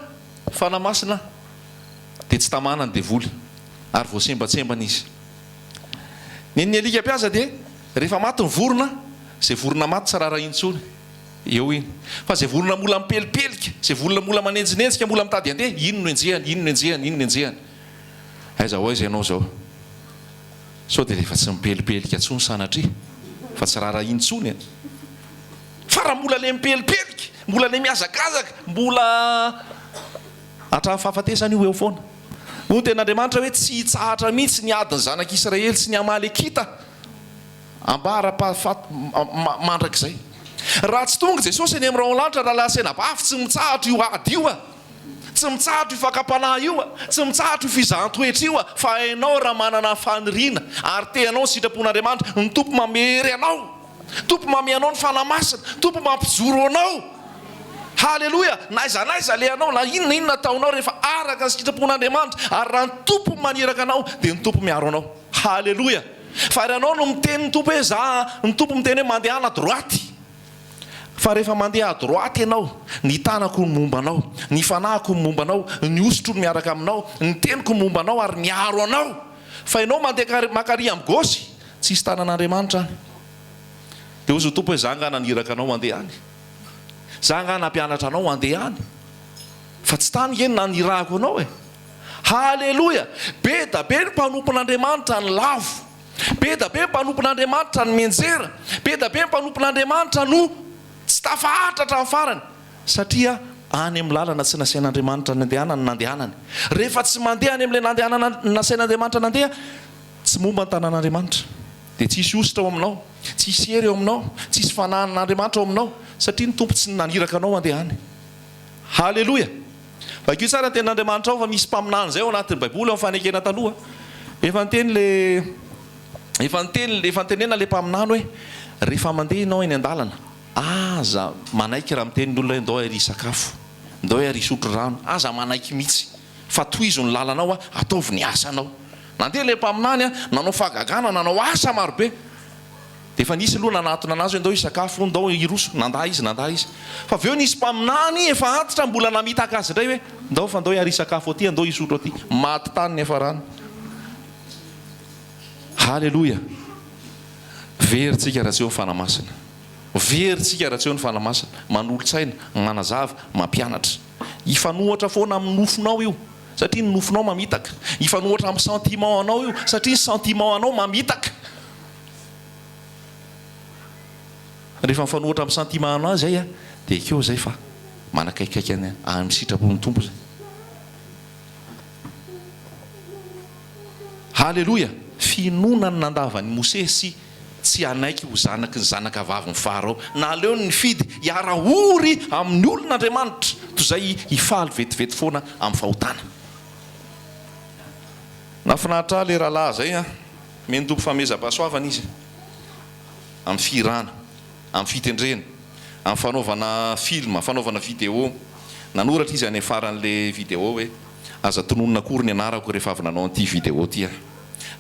S1: Fanahy Masina dia tsy tamana ny devoly ary voasembatsembana izy. Ny alika mpihaza dia rehefa maty ny vorona, izay vorona maty tsy raharahiany intsony, eo iny. Fa izay vorona mbola mipelipelika, izay vorona mbola manenjinenjika, mbola mitady handeha, iny no enjehany, iny no enjehany, iny no enjehany. Aiza ho aiza ianao izao? Sao dia rehefa tsy mipelipelika intsony sanatria fa tsy raharahiany intsony e? Fa raha mbola le mipelipelika, mbola le mihazakazaka, mbola hatramin'ny fahafatesana io eo foana. Hoy ny tenin'Andriamanitra hoe tsy hitsahatra mihitsy ny adin'ny zanak'Israely sy ny Amalekita ambara-pahafaty mandrakizay. Raha tsy tonga Jesosy eny amin'ny rahon'ny lanitra rahalahy sy anabavy, tsy mitsahatra io ady io a! Tsy mitsahatra io fakam-panahy io a! Tsy mitsahatra io fizahan-toetra io a! Fa hainao raha manana faniriana ary te hanao ny sitrapon'Andriamanitra, ny Tompo mamery anao. Tompo mamehy anao ny Fanahy Masina, Tompo mampijoro anao. Haleloia! Na aiza na aiza alehanao, na inona inona ataonao rehefa araka ny sitrapon'Andriamanitra, ary raha ny Tompo maniraka anao dia ny Tompo miaro anao. Haleloia! Fa raha ianao no miteny ny Tompo hoe za, ny Tompo miteny hoe mandehana à droite. Fa rehefa mandeha à droite ianao, ny tanako no momba anao, ny fanahiko no momba anao, ny hosotro no miaraka aminao, ny teniko no momba anao ary miaro anao. Fa ianao mandeha makary amin'ny gauche, Tsisy tanan'Andriamanitra any. Dia hozy ny Tompo hoe, Za angaha naniraka anao handeha any? Za angaha nampianatra anao handeha any? Fa tsy tany nge no nanirahako anao e! Haleloia! Be da be ny mpanompon'Andriamanitra ny lavo. Be da be ny mpanompon'Andriamanitra ny mianjera. Be da be ny mpanompon'Andriamanitra no tsy tafaharitra hatramin'ny farany. Satria any amin'ny lalana tsy nasain'Andriamanitra nandehanany no nandehanany. Rehefa tsy mandeha any amin'ilay nandehanana nasain'Andriamanitra nandeha, Tsy momba ny tanan'Andriamanitra, dia tsy hisy hosotra ao aminao, tsy hisy hery ao aminao, tsy hisy fanahin'Andriamanitra ao aminao, satria ny Tompo tsy naniraka anao handeha any. Haleloia! Vakio tsara ny tenin'Andriamanitra ao fa misy mpaminany izay ao anatin'ny Baiboly ao amin'ny fanekena taloha. Efa niteny le efa niteny efa nitenena le mpaminany hoe rehefa mandeha ianao eny an-dalana, aza manaiky raha miteny ny olona hoe ndao ary hisakafo, ndao ary hisotro rano, aza manaiky mihitsy. Fa tohizo ny lalanao a, ataovy ny asanao. Nandeha ilay mpaminany a, nanao fahagagana, nanao asa marobe. Dia efa nisy aloha nanatona anazy hoe ndao hisakafo, ndao hiroso. Nandà izy, nandà izy. Fa avy eo nisy mpaminany efa antitra mbola namitaka azy indray hoe ndao fa ndao hiary hisakafo aty, andao hisotro aty. Maty tany niafarany. Haleloia! Very tsika raha tsy eo ny Fanahy Masina. Very tsika raha tsy eo ny Fanahy Masina. Manolo-tsaina, manazava, mampianatra. Hifanohatra foana amin'ny nofonao io, satria ny nofonao mamitaka. Hifanohatra amin'ny sentiment anao io, satria ny sentiment anao mamitaka. Rehefa mifanohatra amin'ny sentiment anao izay dia ekeo izay fa manakaikaiky any amin'ny sitrapon'ny Tompo izay. Haleloia! Finoana ny nandavan'i Mosesy tsy hanaiky ho zanaky ny zanakavavin'i Farao. Naleony nifidy hiara-ory amin'ny olon'Andriamanitra toy izay hifaly vetivety foana amin'ny fahotana. Nahafinaritra ahy ilay rahalahy izay an! Omen'ny Tompo fahamezam-pahasoavana izy amin'ny fihirana, amin'ny fitendrena, amin'ny fanaovana film, fanaovana vidéo. Nanoratra izy any amin'ny faran'ilay vidéo hoe. Aza tononina akory ny anarako rehefa avy nanao an'ity vidéo ity aho.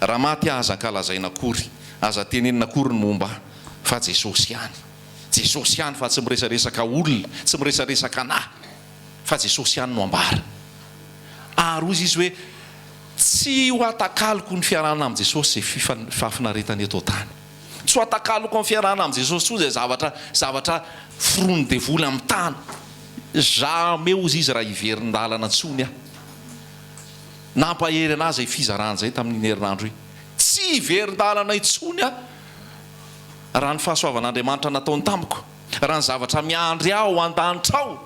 S1: Raha maty aho aza ankalazaina akory, aza tenenina akory ny momba ahy, fa Jesosy ihany. Jesosy ihany fa tsy miresaresaka olona, tsy miresaresaka anah, fa Jesosy ihany no ambara. Ary hozy izy hoe, tsy ho atakaloko ny fiarahana amin'i Jesosy izay fahafinaretana eto an-tany. Tsy ho atakaloko amin'ny fiarahana amin'i Jesosy intsony izay zavatra zavatra foronin'ny devoly amin'ny tany. Jamais hozy izy raha hiverin-dalana intsony aho. Nampahery an'ahy izay fizarana izay tamin'iny herinandro iny. Tsy hiverin-dalana intsony aho raha ny fahasoavan'Andriamanitra nataony tamiko, raha ny zavatra miandry ahy ao an-danitra ao.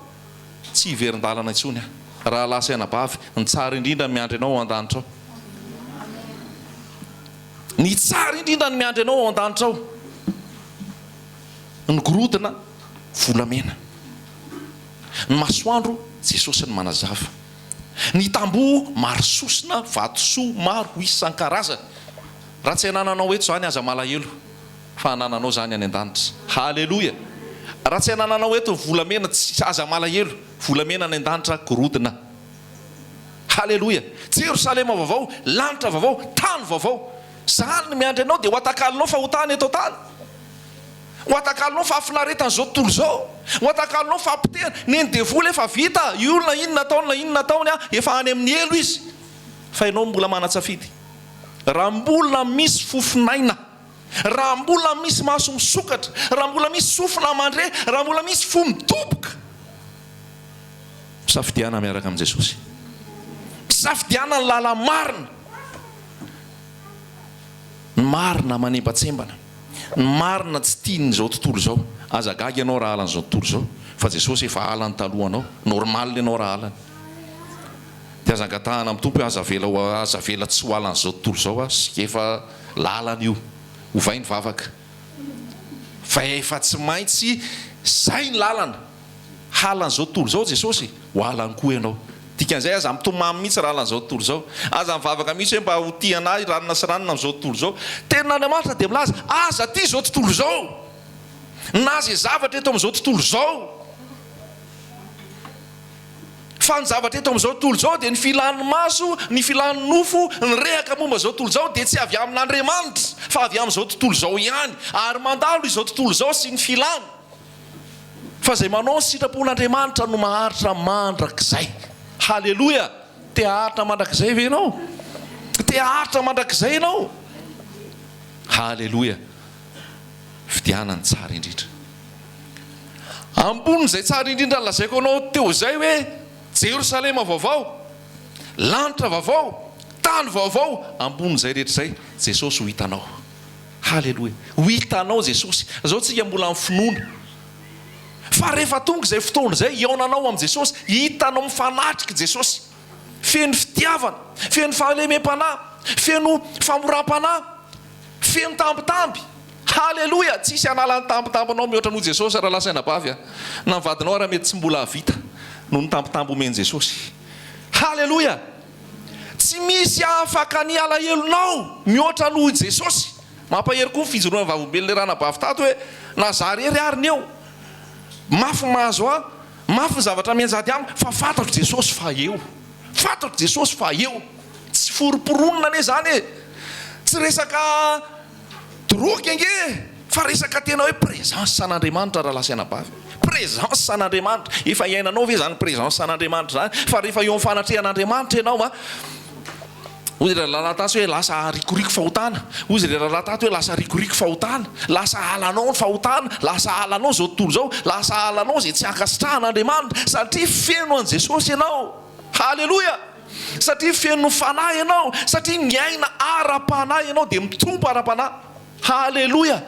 S1: Tsy hiverin-dalana intsony aho. Rahalahy sy anabavy, ny tsara indrindra no miandry anao ao an-danitra ao. Ny tsara indrindra no miandry anao ao an-danitra ao. Ny gorodona volamena. Ny masoandro, Jesosy no manazava. Ny tamboho maro sosona, vatosoa maro isan-karazany. Raha tsy anananao eto izany aza malahelo fa anananao izany any an-danitra. Haleloia! Raha tsy anananao eto ny volamena, tsy, aza malahelo, volamena any an-danitra, gorodona. Haleloia! Jerosalema vaovao, lanitra vaovao, tany vaovao. Izany no miandry anao dia ho atakalonao fahotana eto an-tany. Ho atakalonao fahafinaretan'izao tontolo izao. Ho atakalonao fahapotehana. Ny devoly efa vita, io na inona ataony na inona ataony, efa any amin'ny helo izy. Fa ianao mbola manan-tsafidy. Raha mbola misy fofon'aina, raha mbola misy maso misokatra, raha mbola misy sofina mandre, raha mbola misy fo midoboka, misafidiana miaraka amin'i Jesosy. Misafidiana ny lala-marina. Ny marina manembatsembana. Ny marina tsy tian'izao tontolo izao. Aza gaga ianao raha halan'izao tontolo izao fa Jesosy efa halany talohanao. Normal ianao raha halany. Dia aza angatahana amin'ny Tompo hoe aza avela ho aza avela tsy ho halan'izao tontolo izao aho sy efa lalana io. Ovay ny vavaka. Fa efa tsy maintsy zay ny lalana. Halan'izao tontolo izao Jesosy, ho halany koa ianao. Dikan'izay aza mitomany mihitsy raha halan'izao tontolo izao. Aza mivavaka mihitsy hoe mba ho tia an'ahy ranona sy ranona amin'izao tontolo izao. Tenin'Andriamanitra dia milaza, aza tia izao tontolo izao, na izay zavatra eto amin'izao tontolo izao. Fa ny zavatra eto amin'izao tontolo izao dia ny filan'ny maso, ny filan'ny nofo, ny rehaka momba izao tontolo izao dia tsy avy amin'Andriamanitra fa avy amin'izao tontolo izao ihany. Ary mandalo izao tontolo izao sy ny filany. Fa izay manao ny sitrapon'Andriamanitra no maharitra mandrakizay. Haleloia! Te haharitra mandrakizay ve ianao? Te haharitra mandrakizay ianao? Haleloia! Fidiana ny tsara indrindra. Ambonin'izay tsara indrindra nolazaiko anao teo izay hoe Jerosalema vaovao, lanitra vaovao, tany vaovao, ambonin'izay rehetra izay Jesosy ho hitanao. Haleloia. Ho hitanao Jesosy. Izao tsika mbola amin'ny finoana. Fa rehefa tonga izay fotoana izay hihaonanao amin'i Jesosy, hitanao mifanatrika Jesosy. Feno fitiavana, feno fahalemem-panahy, feno famoram-panahy, feno tambitamby. Haleloia! Tsisy hanala ny tambitambinao mihoatra noho Jesosy rahalahy sy anabavy a. Na ny vadinao ara mety tsy mbola hahavita noho ny tambitamby omen'i Jesosy. Haleloia! Tsy misy afaka ny alahelonao mihoatra noho i Jesosy. Mampahery koa ny fijoroana vavolombelon'ilay ranabavy tato hoe na za rery ary ny eo. Mafy ny mahazo ahy, mafy ny zavatra mianjady amiko fa fantatro Jesosy fa eo. Fantatro Jesosy fa eo. Tsy foromporonina anie zany e. Tsy resaka drogue ange e. Fa resaka tena hoe présence an'Andriamanitra rahalahy sy anabavy. Présence an'Andriamanitra. Efa iainanao ve izany présence an'Andriamanitra izany? Fa rehefa eo amin'ny fanatrehan'Andriamanitra ianao an, Hoy ilay rahalahy tato hoe lasa rikoriko fahotana. Hoy ilay rahalahy tato hoe lasa rikoriko fahotana. Lasa halanao ny fahotana, lasa halanao izao tontolo izao, lasa halanao izay tsy ankasitrahan'Andriamanitra satria feno an'i Jesosy ianao. Haleloia! Satria feno Fanahy ianao, satria miaina ara-panahy ianao dia mitombo ara-panahy. Haleloia!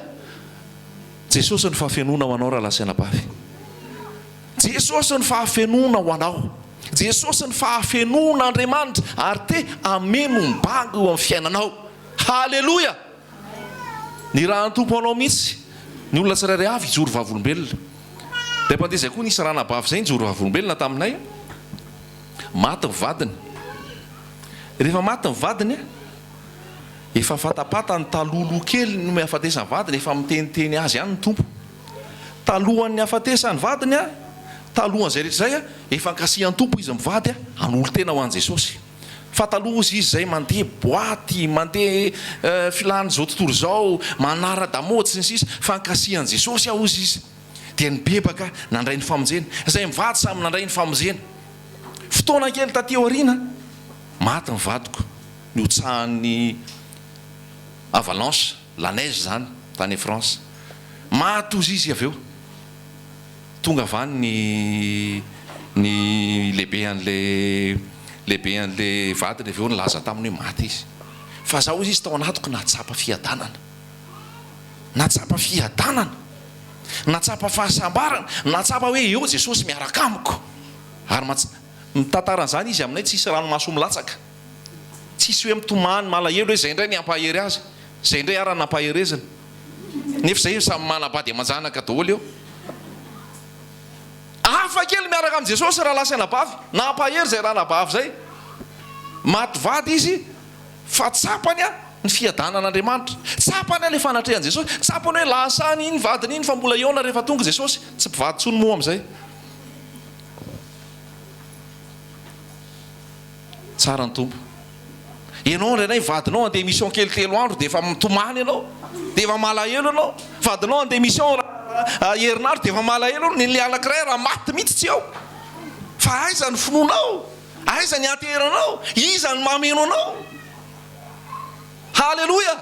S1: Jesosy ny fahafenoana ho anao rahalahy sy anabavy. Jesosy ny fahafenoana ho anao. Jesosy ny fahafenoana Andriamanitra ary te hameno ny banga eo amin'ny fiainanao. Haleloia! Nirahan'ny Tompo anao mihitsy ny olona tsirairay avy hijoro vavolombelona. Dia mpandeha izay koa nisy ranabavy izay nijoro vavolombelona taminay. Maty ny vadiny. Rehefa maty ny vadiny, efa fatapatany talohaloha kely ny hahafatesan'ny vadiny, efa miteniteny azy ihany ny Tompo. Talohan'ny hahafatesan'ny vadiny, talohan'izay rehetra izay, efa ankasihan'ny Tompo izy mivady hanolo-tena ho an'i Jesosy. Fa taloha hozy izy izay mandeha boaty, mandeha filan'izao tontolo izao, manara-damaody sy ny sisa, fa ankasihan'i Jesosy aho hozy izy. Dia nibebaka nandray ny famonjena. Izay mivady samy nandray ny famonjena. Fotoana kely taty aoriana, maty ny vadiko, nihotsahan'ny avalanche, la neige izany, tany France. Maty hozy izy avy eo. Tonga avy any ny ny lehibe an'ilay lehibe an'ilay vadiny avy eo nilaza taminy hoe maty izy. Fa za hozy izy tao anatiko nahatsapa fiadanana. Nahatsapa fiadanana. Nahatsapa fahasambarana. Nahatsapa hoe eo Jesosy miaraka amiko. Ary mitantara an'izany izy aminay tsisy ranomaso milatsaka. Tsisy hoe mitomany malahelo hoe zay indray ny hampahery azy. Zay indray ara nampaherezina. Nefa zay samy manambady aman-janaka daholo eo. Hafa kely miaraka amin'i Jesosy rahalahy sy anabavy. Nampahery izay ranabavy izay. Maty vady izy fa tsapany ny fiadanan'Andriamanitra. Tsapany ilay fanatrehan'i Jesosy. Tsapany hoe lasa any iny vadiny iny fa mbola hihaona rehefa tonga Jesosy. Tsy mpivady intsony moa amin'izay. Tsara ny Tompo. Ianao indraindray vadinao andeha mission kely telo andro dia efa mitomany ianao, dia efa malahelo ianao. Vadinao andeha mission herinandro dia efa malahelo ianao, ny anankiray raha maty mihitsy tsy ao. Fa aiza ny finoanao? Aiza ny anteheranao? Iza no mameno anao? Haleloia!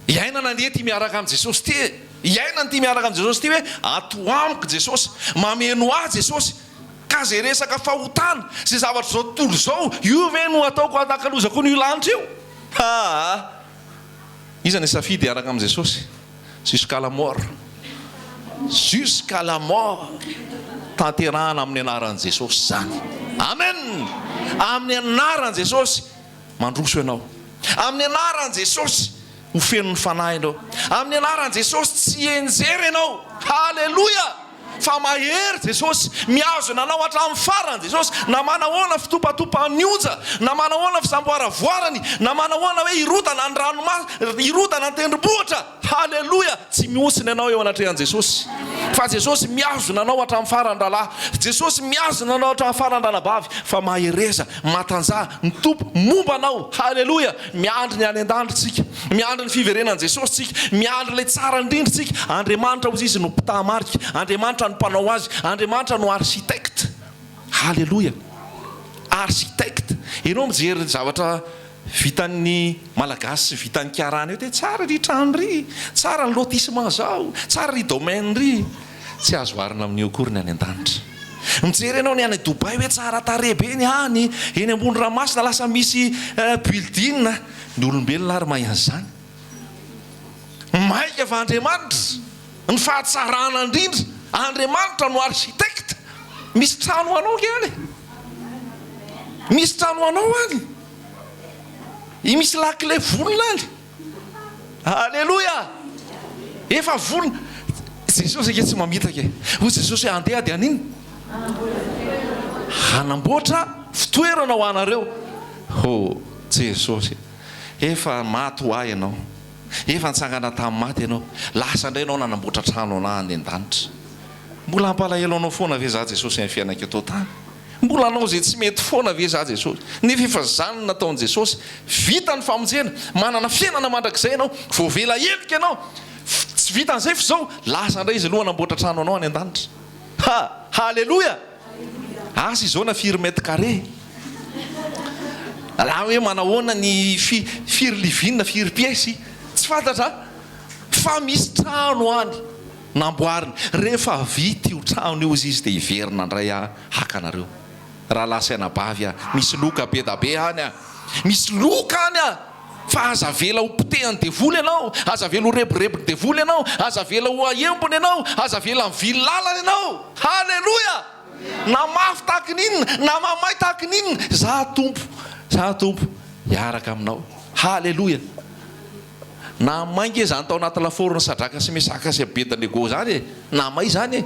S1: Iainana anie ity miaraka amin'i Jesosy ity e! Iainana ity miaraka amin'i Jesosy ity hoe ato amiko Jesosy, mameno ahy Jesosy. Ka izay resaka fahotana, izay zavatra izao tontolo izao, io ve no ataoko hanakalozako an'io lanitra io? Haa! Iza ny safidy hiaraka amin'i Jesosy? Jusqu'à la mort. Jusqu'à la mort. Tanterahana amin'ny anaran'i Jesosy izany. Amen! Amin'ny anaran'i Jesosy, mandroso ianao. Amin'ny anaran'i Jesosy, ho feno ny Fanahy ianao. Amin'ny anaran'i Jesosy, tsy hienjera ianao. Haleloia! Fa mahery Jesosy, mihazona anao hatramin'ny farany Jesosy, na manahoana fitopatopan'ny onja, na manahoana fisamboaravoarany, na manahoana hoe hirodana ny ranomasina, hirodana ny tendrombohitra, haleloia, tsy mihontsina ianao eo anatrehan'i Jesosy, fa Jesosy mihazona anao hatramin'ny farany rahalahy, Jesosy mihazona anao hatramin'ny farany ranabavy, fa mahereza, matanjaha, ny Tompo momba anao, haleloia, miandry ny any an-danitra isika. Miandry ny fiverenan'i Jesosy tsika, miandry ilay tsara indrindra tsika. Andriamanitra hozy izy no mpitaha-marika, Andriamanitra no mpanao azy, Andriamanitra no architecte. Haleloia! Architecte. Ianao mijery ny zavatra vitan'ny Malagasy sy vitan'ny Karana eo dia tsara ry trano ry, tsara ny lotissement zao, tsara ry domaine ry. Tsy azo oharina amin'io akory ny any an-danitra. Mijery ianao ny any Dubaï hoe tsara tarehy be ny any, eny ambony ranomasina lasa misy building. Ny olombelona ary mahay an'izany. Maika fa Andriamanitra, ny fahatsarana indrindra, Andriamanitra no architecte. Misy trano ho anao nge any e. Misy trano ho anao any. I misy lakile vonona any. Aleloia! Efa vonona. Jesosy ange tsy mamitaka e. Hoy Jesosy hoe andeha dia haninona? Hanamboatra fitoerana ho anareo. Ho Jesosy, efa maty ho ahy Ianao. Efa nitsangana tamin'ny maty Ianao. Lasa indray Ianao nanamboatra trano anah any an-danitra. Mbola hampalahelo Anao foana ve za Jesosy amin'ny fiainako eto an-tany? Mbola hanao izay tsy mety foana ve za Jesosy? Nefa efa izany no nataon'i Jesosy. Vita ny famonjena, manana fiainana mandrakizay ianao, voavela heloka ianao. Tsy vitan'izay fa izao, lasa indray izy aloha hanamboatra trano anao any an-danitra. Ha! Haleloia! Asa izao na firy mètre carré? Raha hoe manahoana ny fi, firy living, firy pièce, tsy fantatra fa misy trano any namboariny. Rehefa vita io trano io hozy izy dia hiverina indray aho haka anareo. Rahalahy sy anabavy a, misy loka be da be any a! Misy loka any a! Fa aza avela ho potehan'ny devoly ianao, aza avela ho reborebon'ny devoly ianao, aza avela ho ahembony ianao, aza avela mivily lalana ianao! Haleloia! Na mafy tahaky ny inona, na mamay tahaky ny inona, Izaho Tompo, Izaho Tompo hiaraka aminao. Haleloia! Na may nge zany tao anaty lafaoro ny Sadraka sy Mesaka sy Abednego zany e! Na may zany e!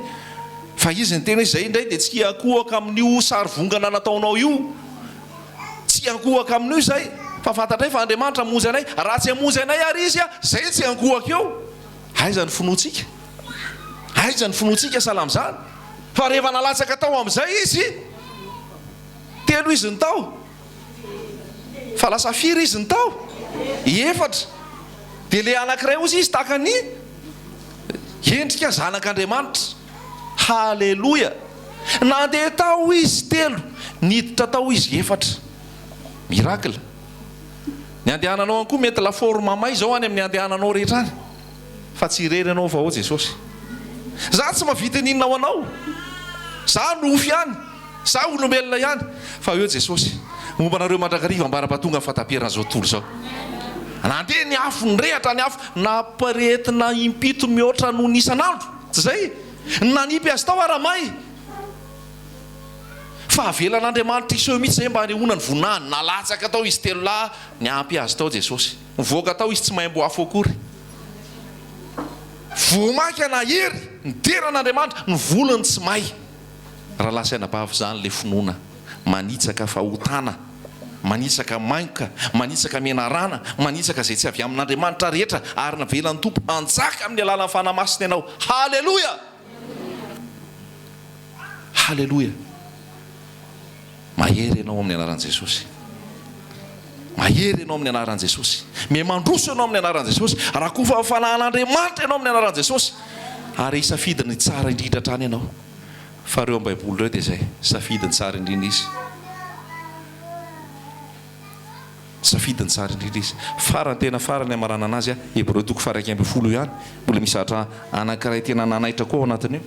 S1: Fa izy niteny hoe zay indray dia tsy hiankohoka amin'io sary vongana nataonao io! Tsy hiankohoka amin'io izay! Fa fantatray fa Andriamanitra hamonjy anay! Raha tsy hamonjy anay ary Izy a! Zay tsy hiankohoka eo! Aiza ny finoantsika? Aiza ny finoantsika sahala amin'izany? Fa rehefa nalatsaka tao amin'izay izy, telo izy ny tao. Fa lasa firy izy ny tao? Efatra. Dia ilay anankiray hozy izy tahaka ny endrika zanak'Andriamanitra. Haleloia! Nandeha tao izy telo, niditra tao izy efatra. Miracle. Ny andehananao any koa mety lafaoro mamay izao any amin'ny andehananao rehetra any. Fa tsy irery ianao fa ao Jesosy. Za tsy mahavita n'inona ho anao. Za nofo ihany. Za olombelona ihany fa eo Jesosy momba anareo mandrakariva ambara-pahatonga ny fahataperan'izao tontolo izao. Nandeha ny afo, nirehatra ny afo, nampirehetina impito mihoatra noho ny isan'andro. Tsy izay? Nanipy azy tao ara may. Fa avelan'Andriamanitra hiseho mihitsy izay mba hanehoana ny voninahiny. Nalatsaka tao izy telolahy, niampy azy tao Jesosy. Nivoaka tao izy tsy maimbo afo akory. Vao mainka nahery, nidera an'Andriamanitra, ny volony tsy may. Rahalahy sy anabavy izany ilay finoana manitsaka fahotana, manitsaka maingoka, manitsaka menarana, manitsaka izay tsy avy amin'Andriamanitra rehetra ary navelan'ny Tompo hanjaka amin'ny alalan'ny Fanahy Masina ianao. Haleloia! Haleloia! Mahery ianao amin'ny anaran'i Jesosy. Mahery ianao amin'ny anaran'i Jesosy. Miha mandroso ianao amin'ny anaran'i Jesosy. Rakofan'ny fanahin'Andriamanitra ianao amin'ny anaran'i Jesosy. Ary hisafidy ny tsara indrindra hatrany ianao. Fa ireo am-Baiboly ireo dia izay, safidy ny tsara indrindra izy. Safidy ny tsara indrindra izy. Farany tena farany hamaranana azy, Hebreo toko faha 11 ihany, mbola misy zavatra anankiray tena nanaitra koa ao anatin'io.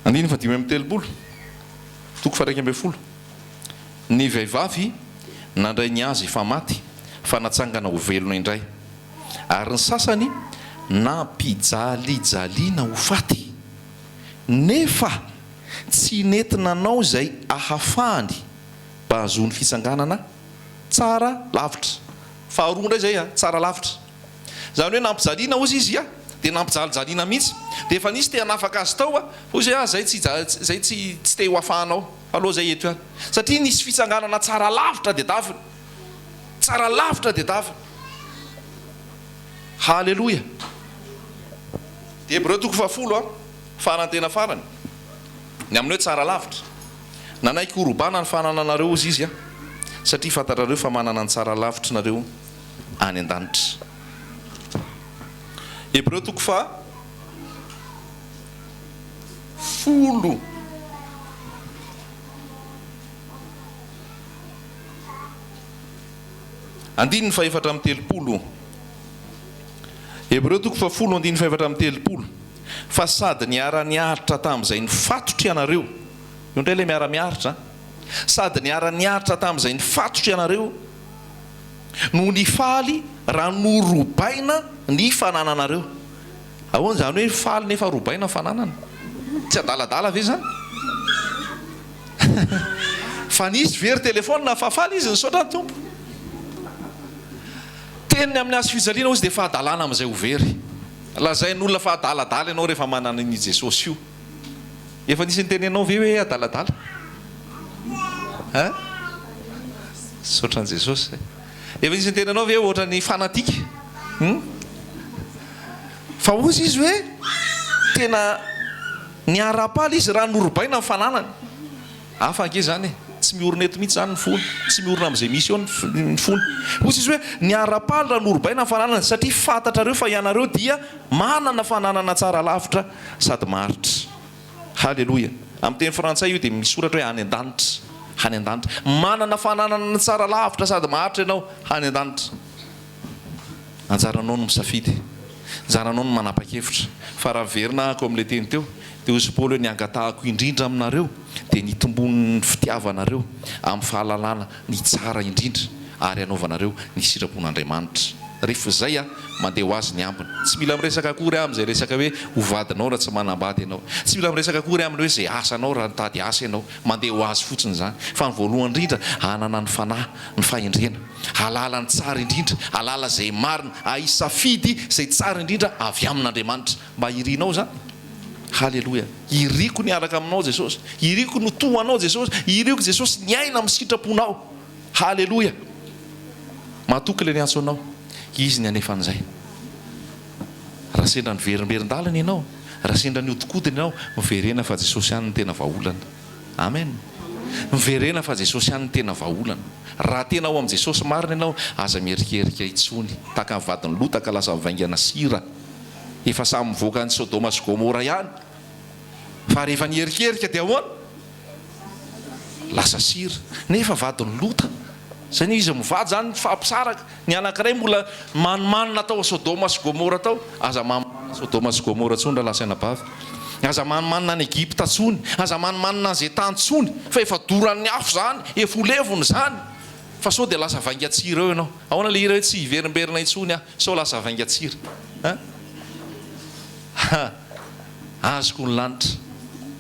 S1: Andininy faha 35, toko faha 11. Ny vehivavy nandray ny azy efa maty fa natsangana ho velona indray. Ary ny sasany nampijalijaliana ho faty, nefa tsy nety nanao izay ahafahany mba hahazoany fitsanganana tsara lavitra. Faharoa indray izay a, tsara lavitra. Izany hoe nampijaliana hozy izy a, dia nampijalijaliana mihitsy. Dia efa nisy te hanafaka azy tao a, hozy hoe a, izay tsy izay tsy tsy te ho afahanao, fa aleo izay eto ihany. Satria nisy fitsanganana tsara lavitra diadaviny. Tsara lavitra diadaviny. Haleloia! Hebreo toko fahafolo a, farany tena farany, ny amin'ny hoe tsara lavitra. Nanaiky horobana ny fanananareo hozy izy a, satria fantatrareo fa manana ny tsara lavitry nareo any an-danitra. Hebreo toko faha folo. Andininy faha-34. Hebreo toko fahafolo andininy faha-34. Fa sady niara-niaritra tamin'izay nifatotra ianareo, io indray ilay miara-miaritra an, sady niara-niaritra tamin'izay nifatotra ianareo, no nifaly raha norobaina ny fanananareo. Ahoana izany hoe faly nefa robaina ny fananana? Tsy adaladala ve izany? Fa nisy very téléphone fa faly izy nisaotra ny Tompo. Teniny amin'ny hazo fijaliana hozy dia fahadalana amin'izay ho very. Lazain'olona fa adaladala ianao rehefa manana an'io Jesosy io. Efa nisy niteny anao ve hoe adaladala? Hein? Misaotra an'i Jesosy. Efa nisy niteny anao ve ohatran'ny fanatique? Hum? Fa hozy izy hoe tena. Niara-paly izy raha norobaina ny fananany. Hafa ange izany e! Tsy miorina eto mihitsy izany ny fony. Tsy miorina amin'izay misy eo ny fony. Hoy izy hoe, Niara-paly raha norobaina ny fananany, satria fantatrareo fa ianareo dia manana fananana tsara lavitra sady maharitra. Haleloia! Amin'ny teny frantsay io dia misoratra hoe any an-danitra. Any an-danitra. Manana fananana tsara lavitra sady maharitra ianao any an-danitra. Anjaranao no misafidy. Anjaranao no manapa-kevitra. Fa raha miverina ahako amin'ilay teny teo, dia hoy Paoly hoe ny angatahako indrindra aminareo dia ny hitomboan'ny fitiavanareo amin'ny fahalalana ny tsara indrindra ary hanaovanareo ny sitrapon'Andriamanitra. Rehefa izay a, mandeha ho azy ny ambiny. Tsy mila miresaka akory aho amin'izay resaka hoe ho vadinao raha tsy manambady ianao. Tsy mila miresaka akory aho amin'ny hoe izay asanao raha nitady asa ianao. Mandeha ho azy fotsiny izany. Fa ny voalohany indrindra, hanana ny fanahy, ny fahendrena. Hahalala ny tsara indrindra, hahalala izay marina, hahisafidy izay tsara indrindra avy amin'Andriamanitra. Mba irinao izany? Haleloia! Iriko ny hiaraka aminao Jesosy. Iriko ny ho toa anao Jesosy. Iriko Jesosy ny hiaina amin'ny sitraponao. Haleloia! Matoky ilay niantso anao. Izy ny hanefa an'izay. Raha sendra niverimberin-dalana ianao, raha sendra nihodinkodina ianao, miverena fa Jesosy ihany no tena vahaolana. Amen! Miverena fa Jesosy ihany no tena vahaolana. Raha tena ao amin'i Jesosy marina ianao, aza miherikerika intsony. Tahaka ny vadin'i Lota ka lasa mivaingana sira. Efa samy mivoaka any Sodoma sy Gomora ihany. Fa rehefa niherikerika dia ahoana? Lasa sira. Nefa vadin'i Lota. Zay ny izy mivady zany mifampisaraka. Ny anankiray mbola manimanina tao Sodoma sy Gomora tao. Aza manimanina Sodoma sy Gomora intsony rahalahy sy anabavy. Aza manimanina any Egypta intsony. Aza manimanina any izay tany intsony. Fa efa doran'ny afo izany. Efa ho levona izany. Fa sao dia lasa vaingan-tsira eo ianao. Ahoana ilay hira hoe tsy hiverimberina intsony aho sao lasa vaingan-tsira. Hein? Ha! Azoko ny lanitra.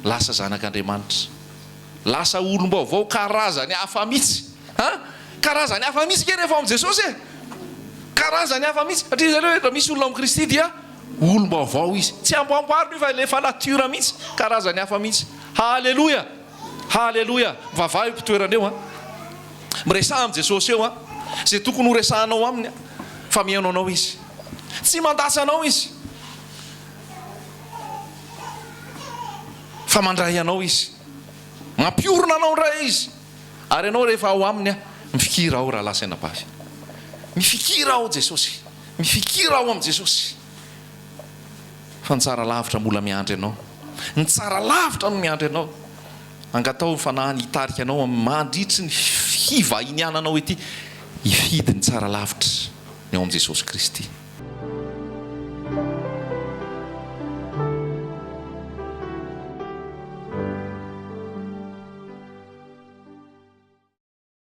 S1: Lasa zanak'Andriamanitra. Lasa olom-baovao karazany hafa mihitsy. An! Karazany hafa mihitsy nge rehefa ao amin'i Jesosy e! Karazany hafa mihitsy. Satria izay hoe raha misy olona ao amin'i Kristy dia olom-baovao izy. Tsy amboamboarina io fa ilay efa nature mihitsy. Karazany hafa mihitsy. Haleloia! Haleloia! Mivavaha eo am-pitoerana eo an! Miresaha amin'i Jesosy eo an! Izay tokony ho resahanao aminy an! Fa mihaino anao Izy. Tsy mandatsa anao Izy. Fa mandray anao Izy. Mampiorina anao indray Izy. Ary ianao rehefa ao Aminy an, mifikira ao rahalahy sy anabavy. Mifikira ao Jesosy. Mifikira ao amin'i Jesosy. Fa ny tsara lavitra mbola miandry anao. Ny tsara lavitra no miandry anao. Angataho ny Fanahiny hitarika anao amin'ny mandritry ny fivahiniananao ety hifidy ny tsara lavitra ny ao amin'i Jesosy Kristy.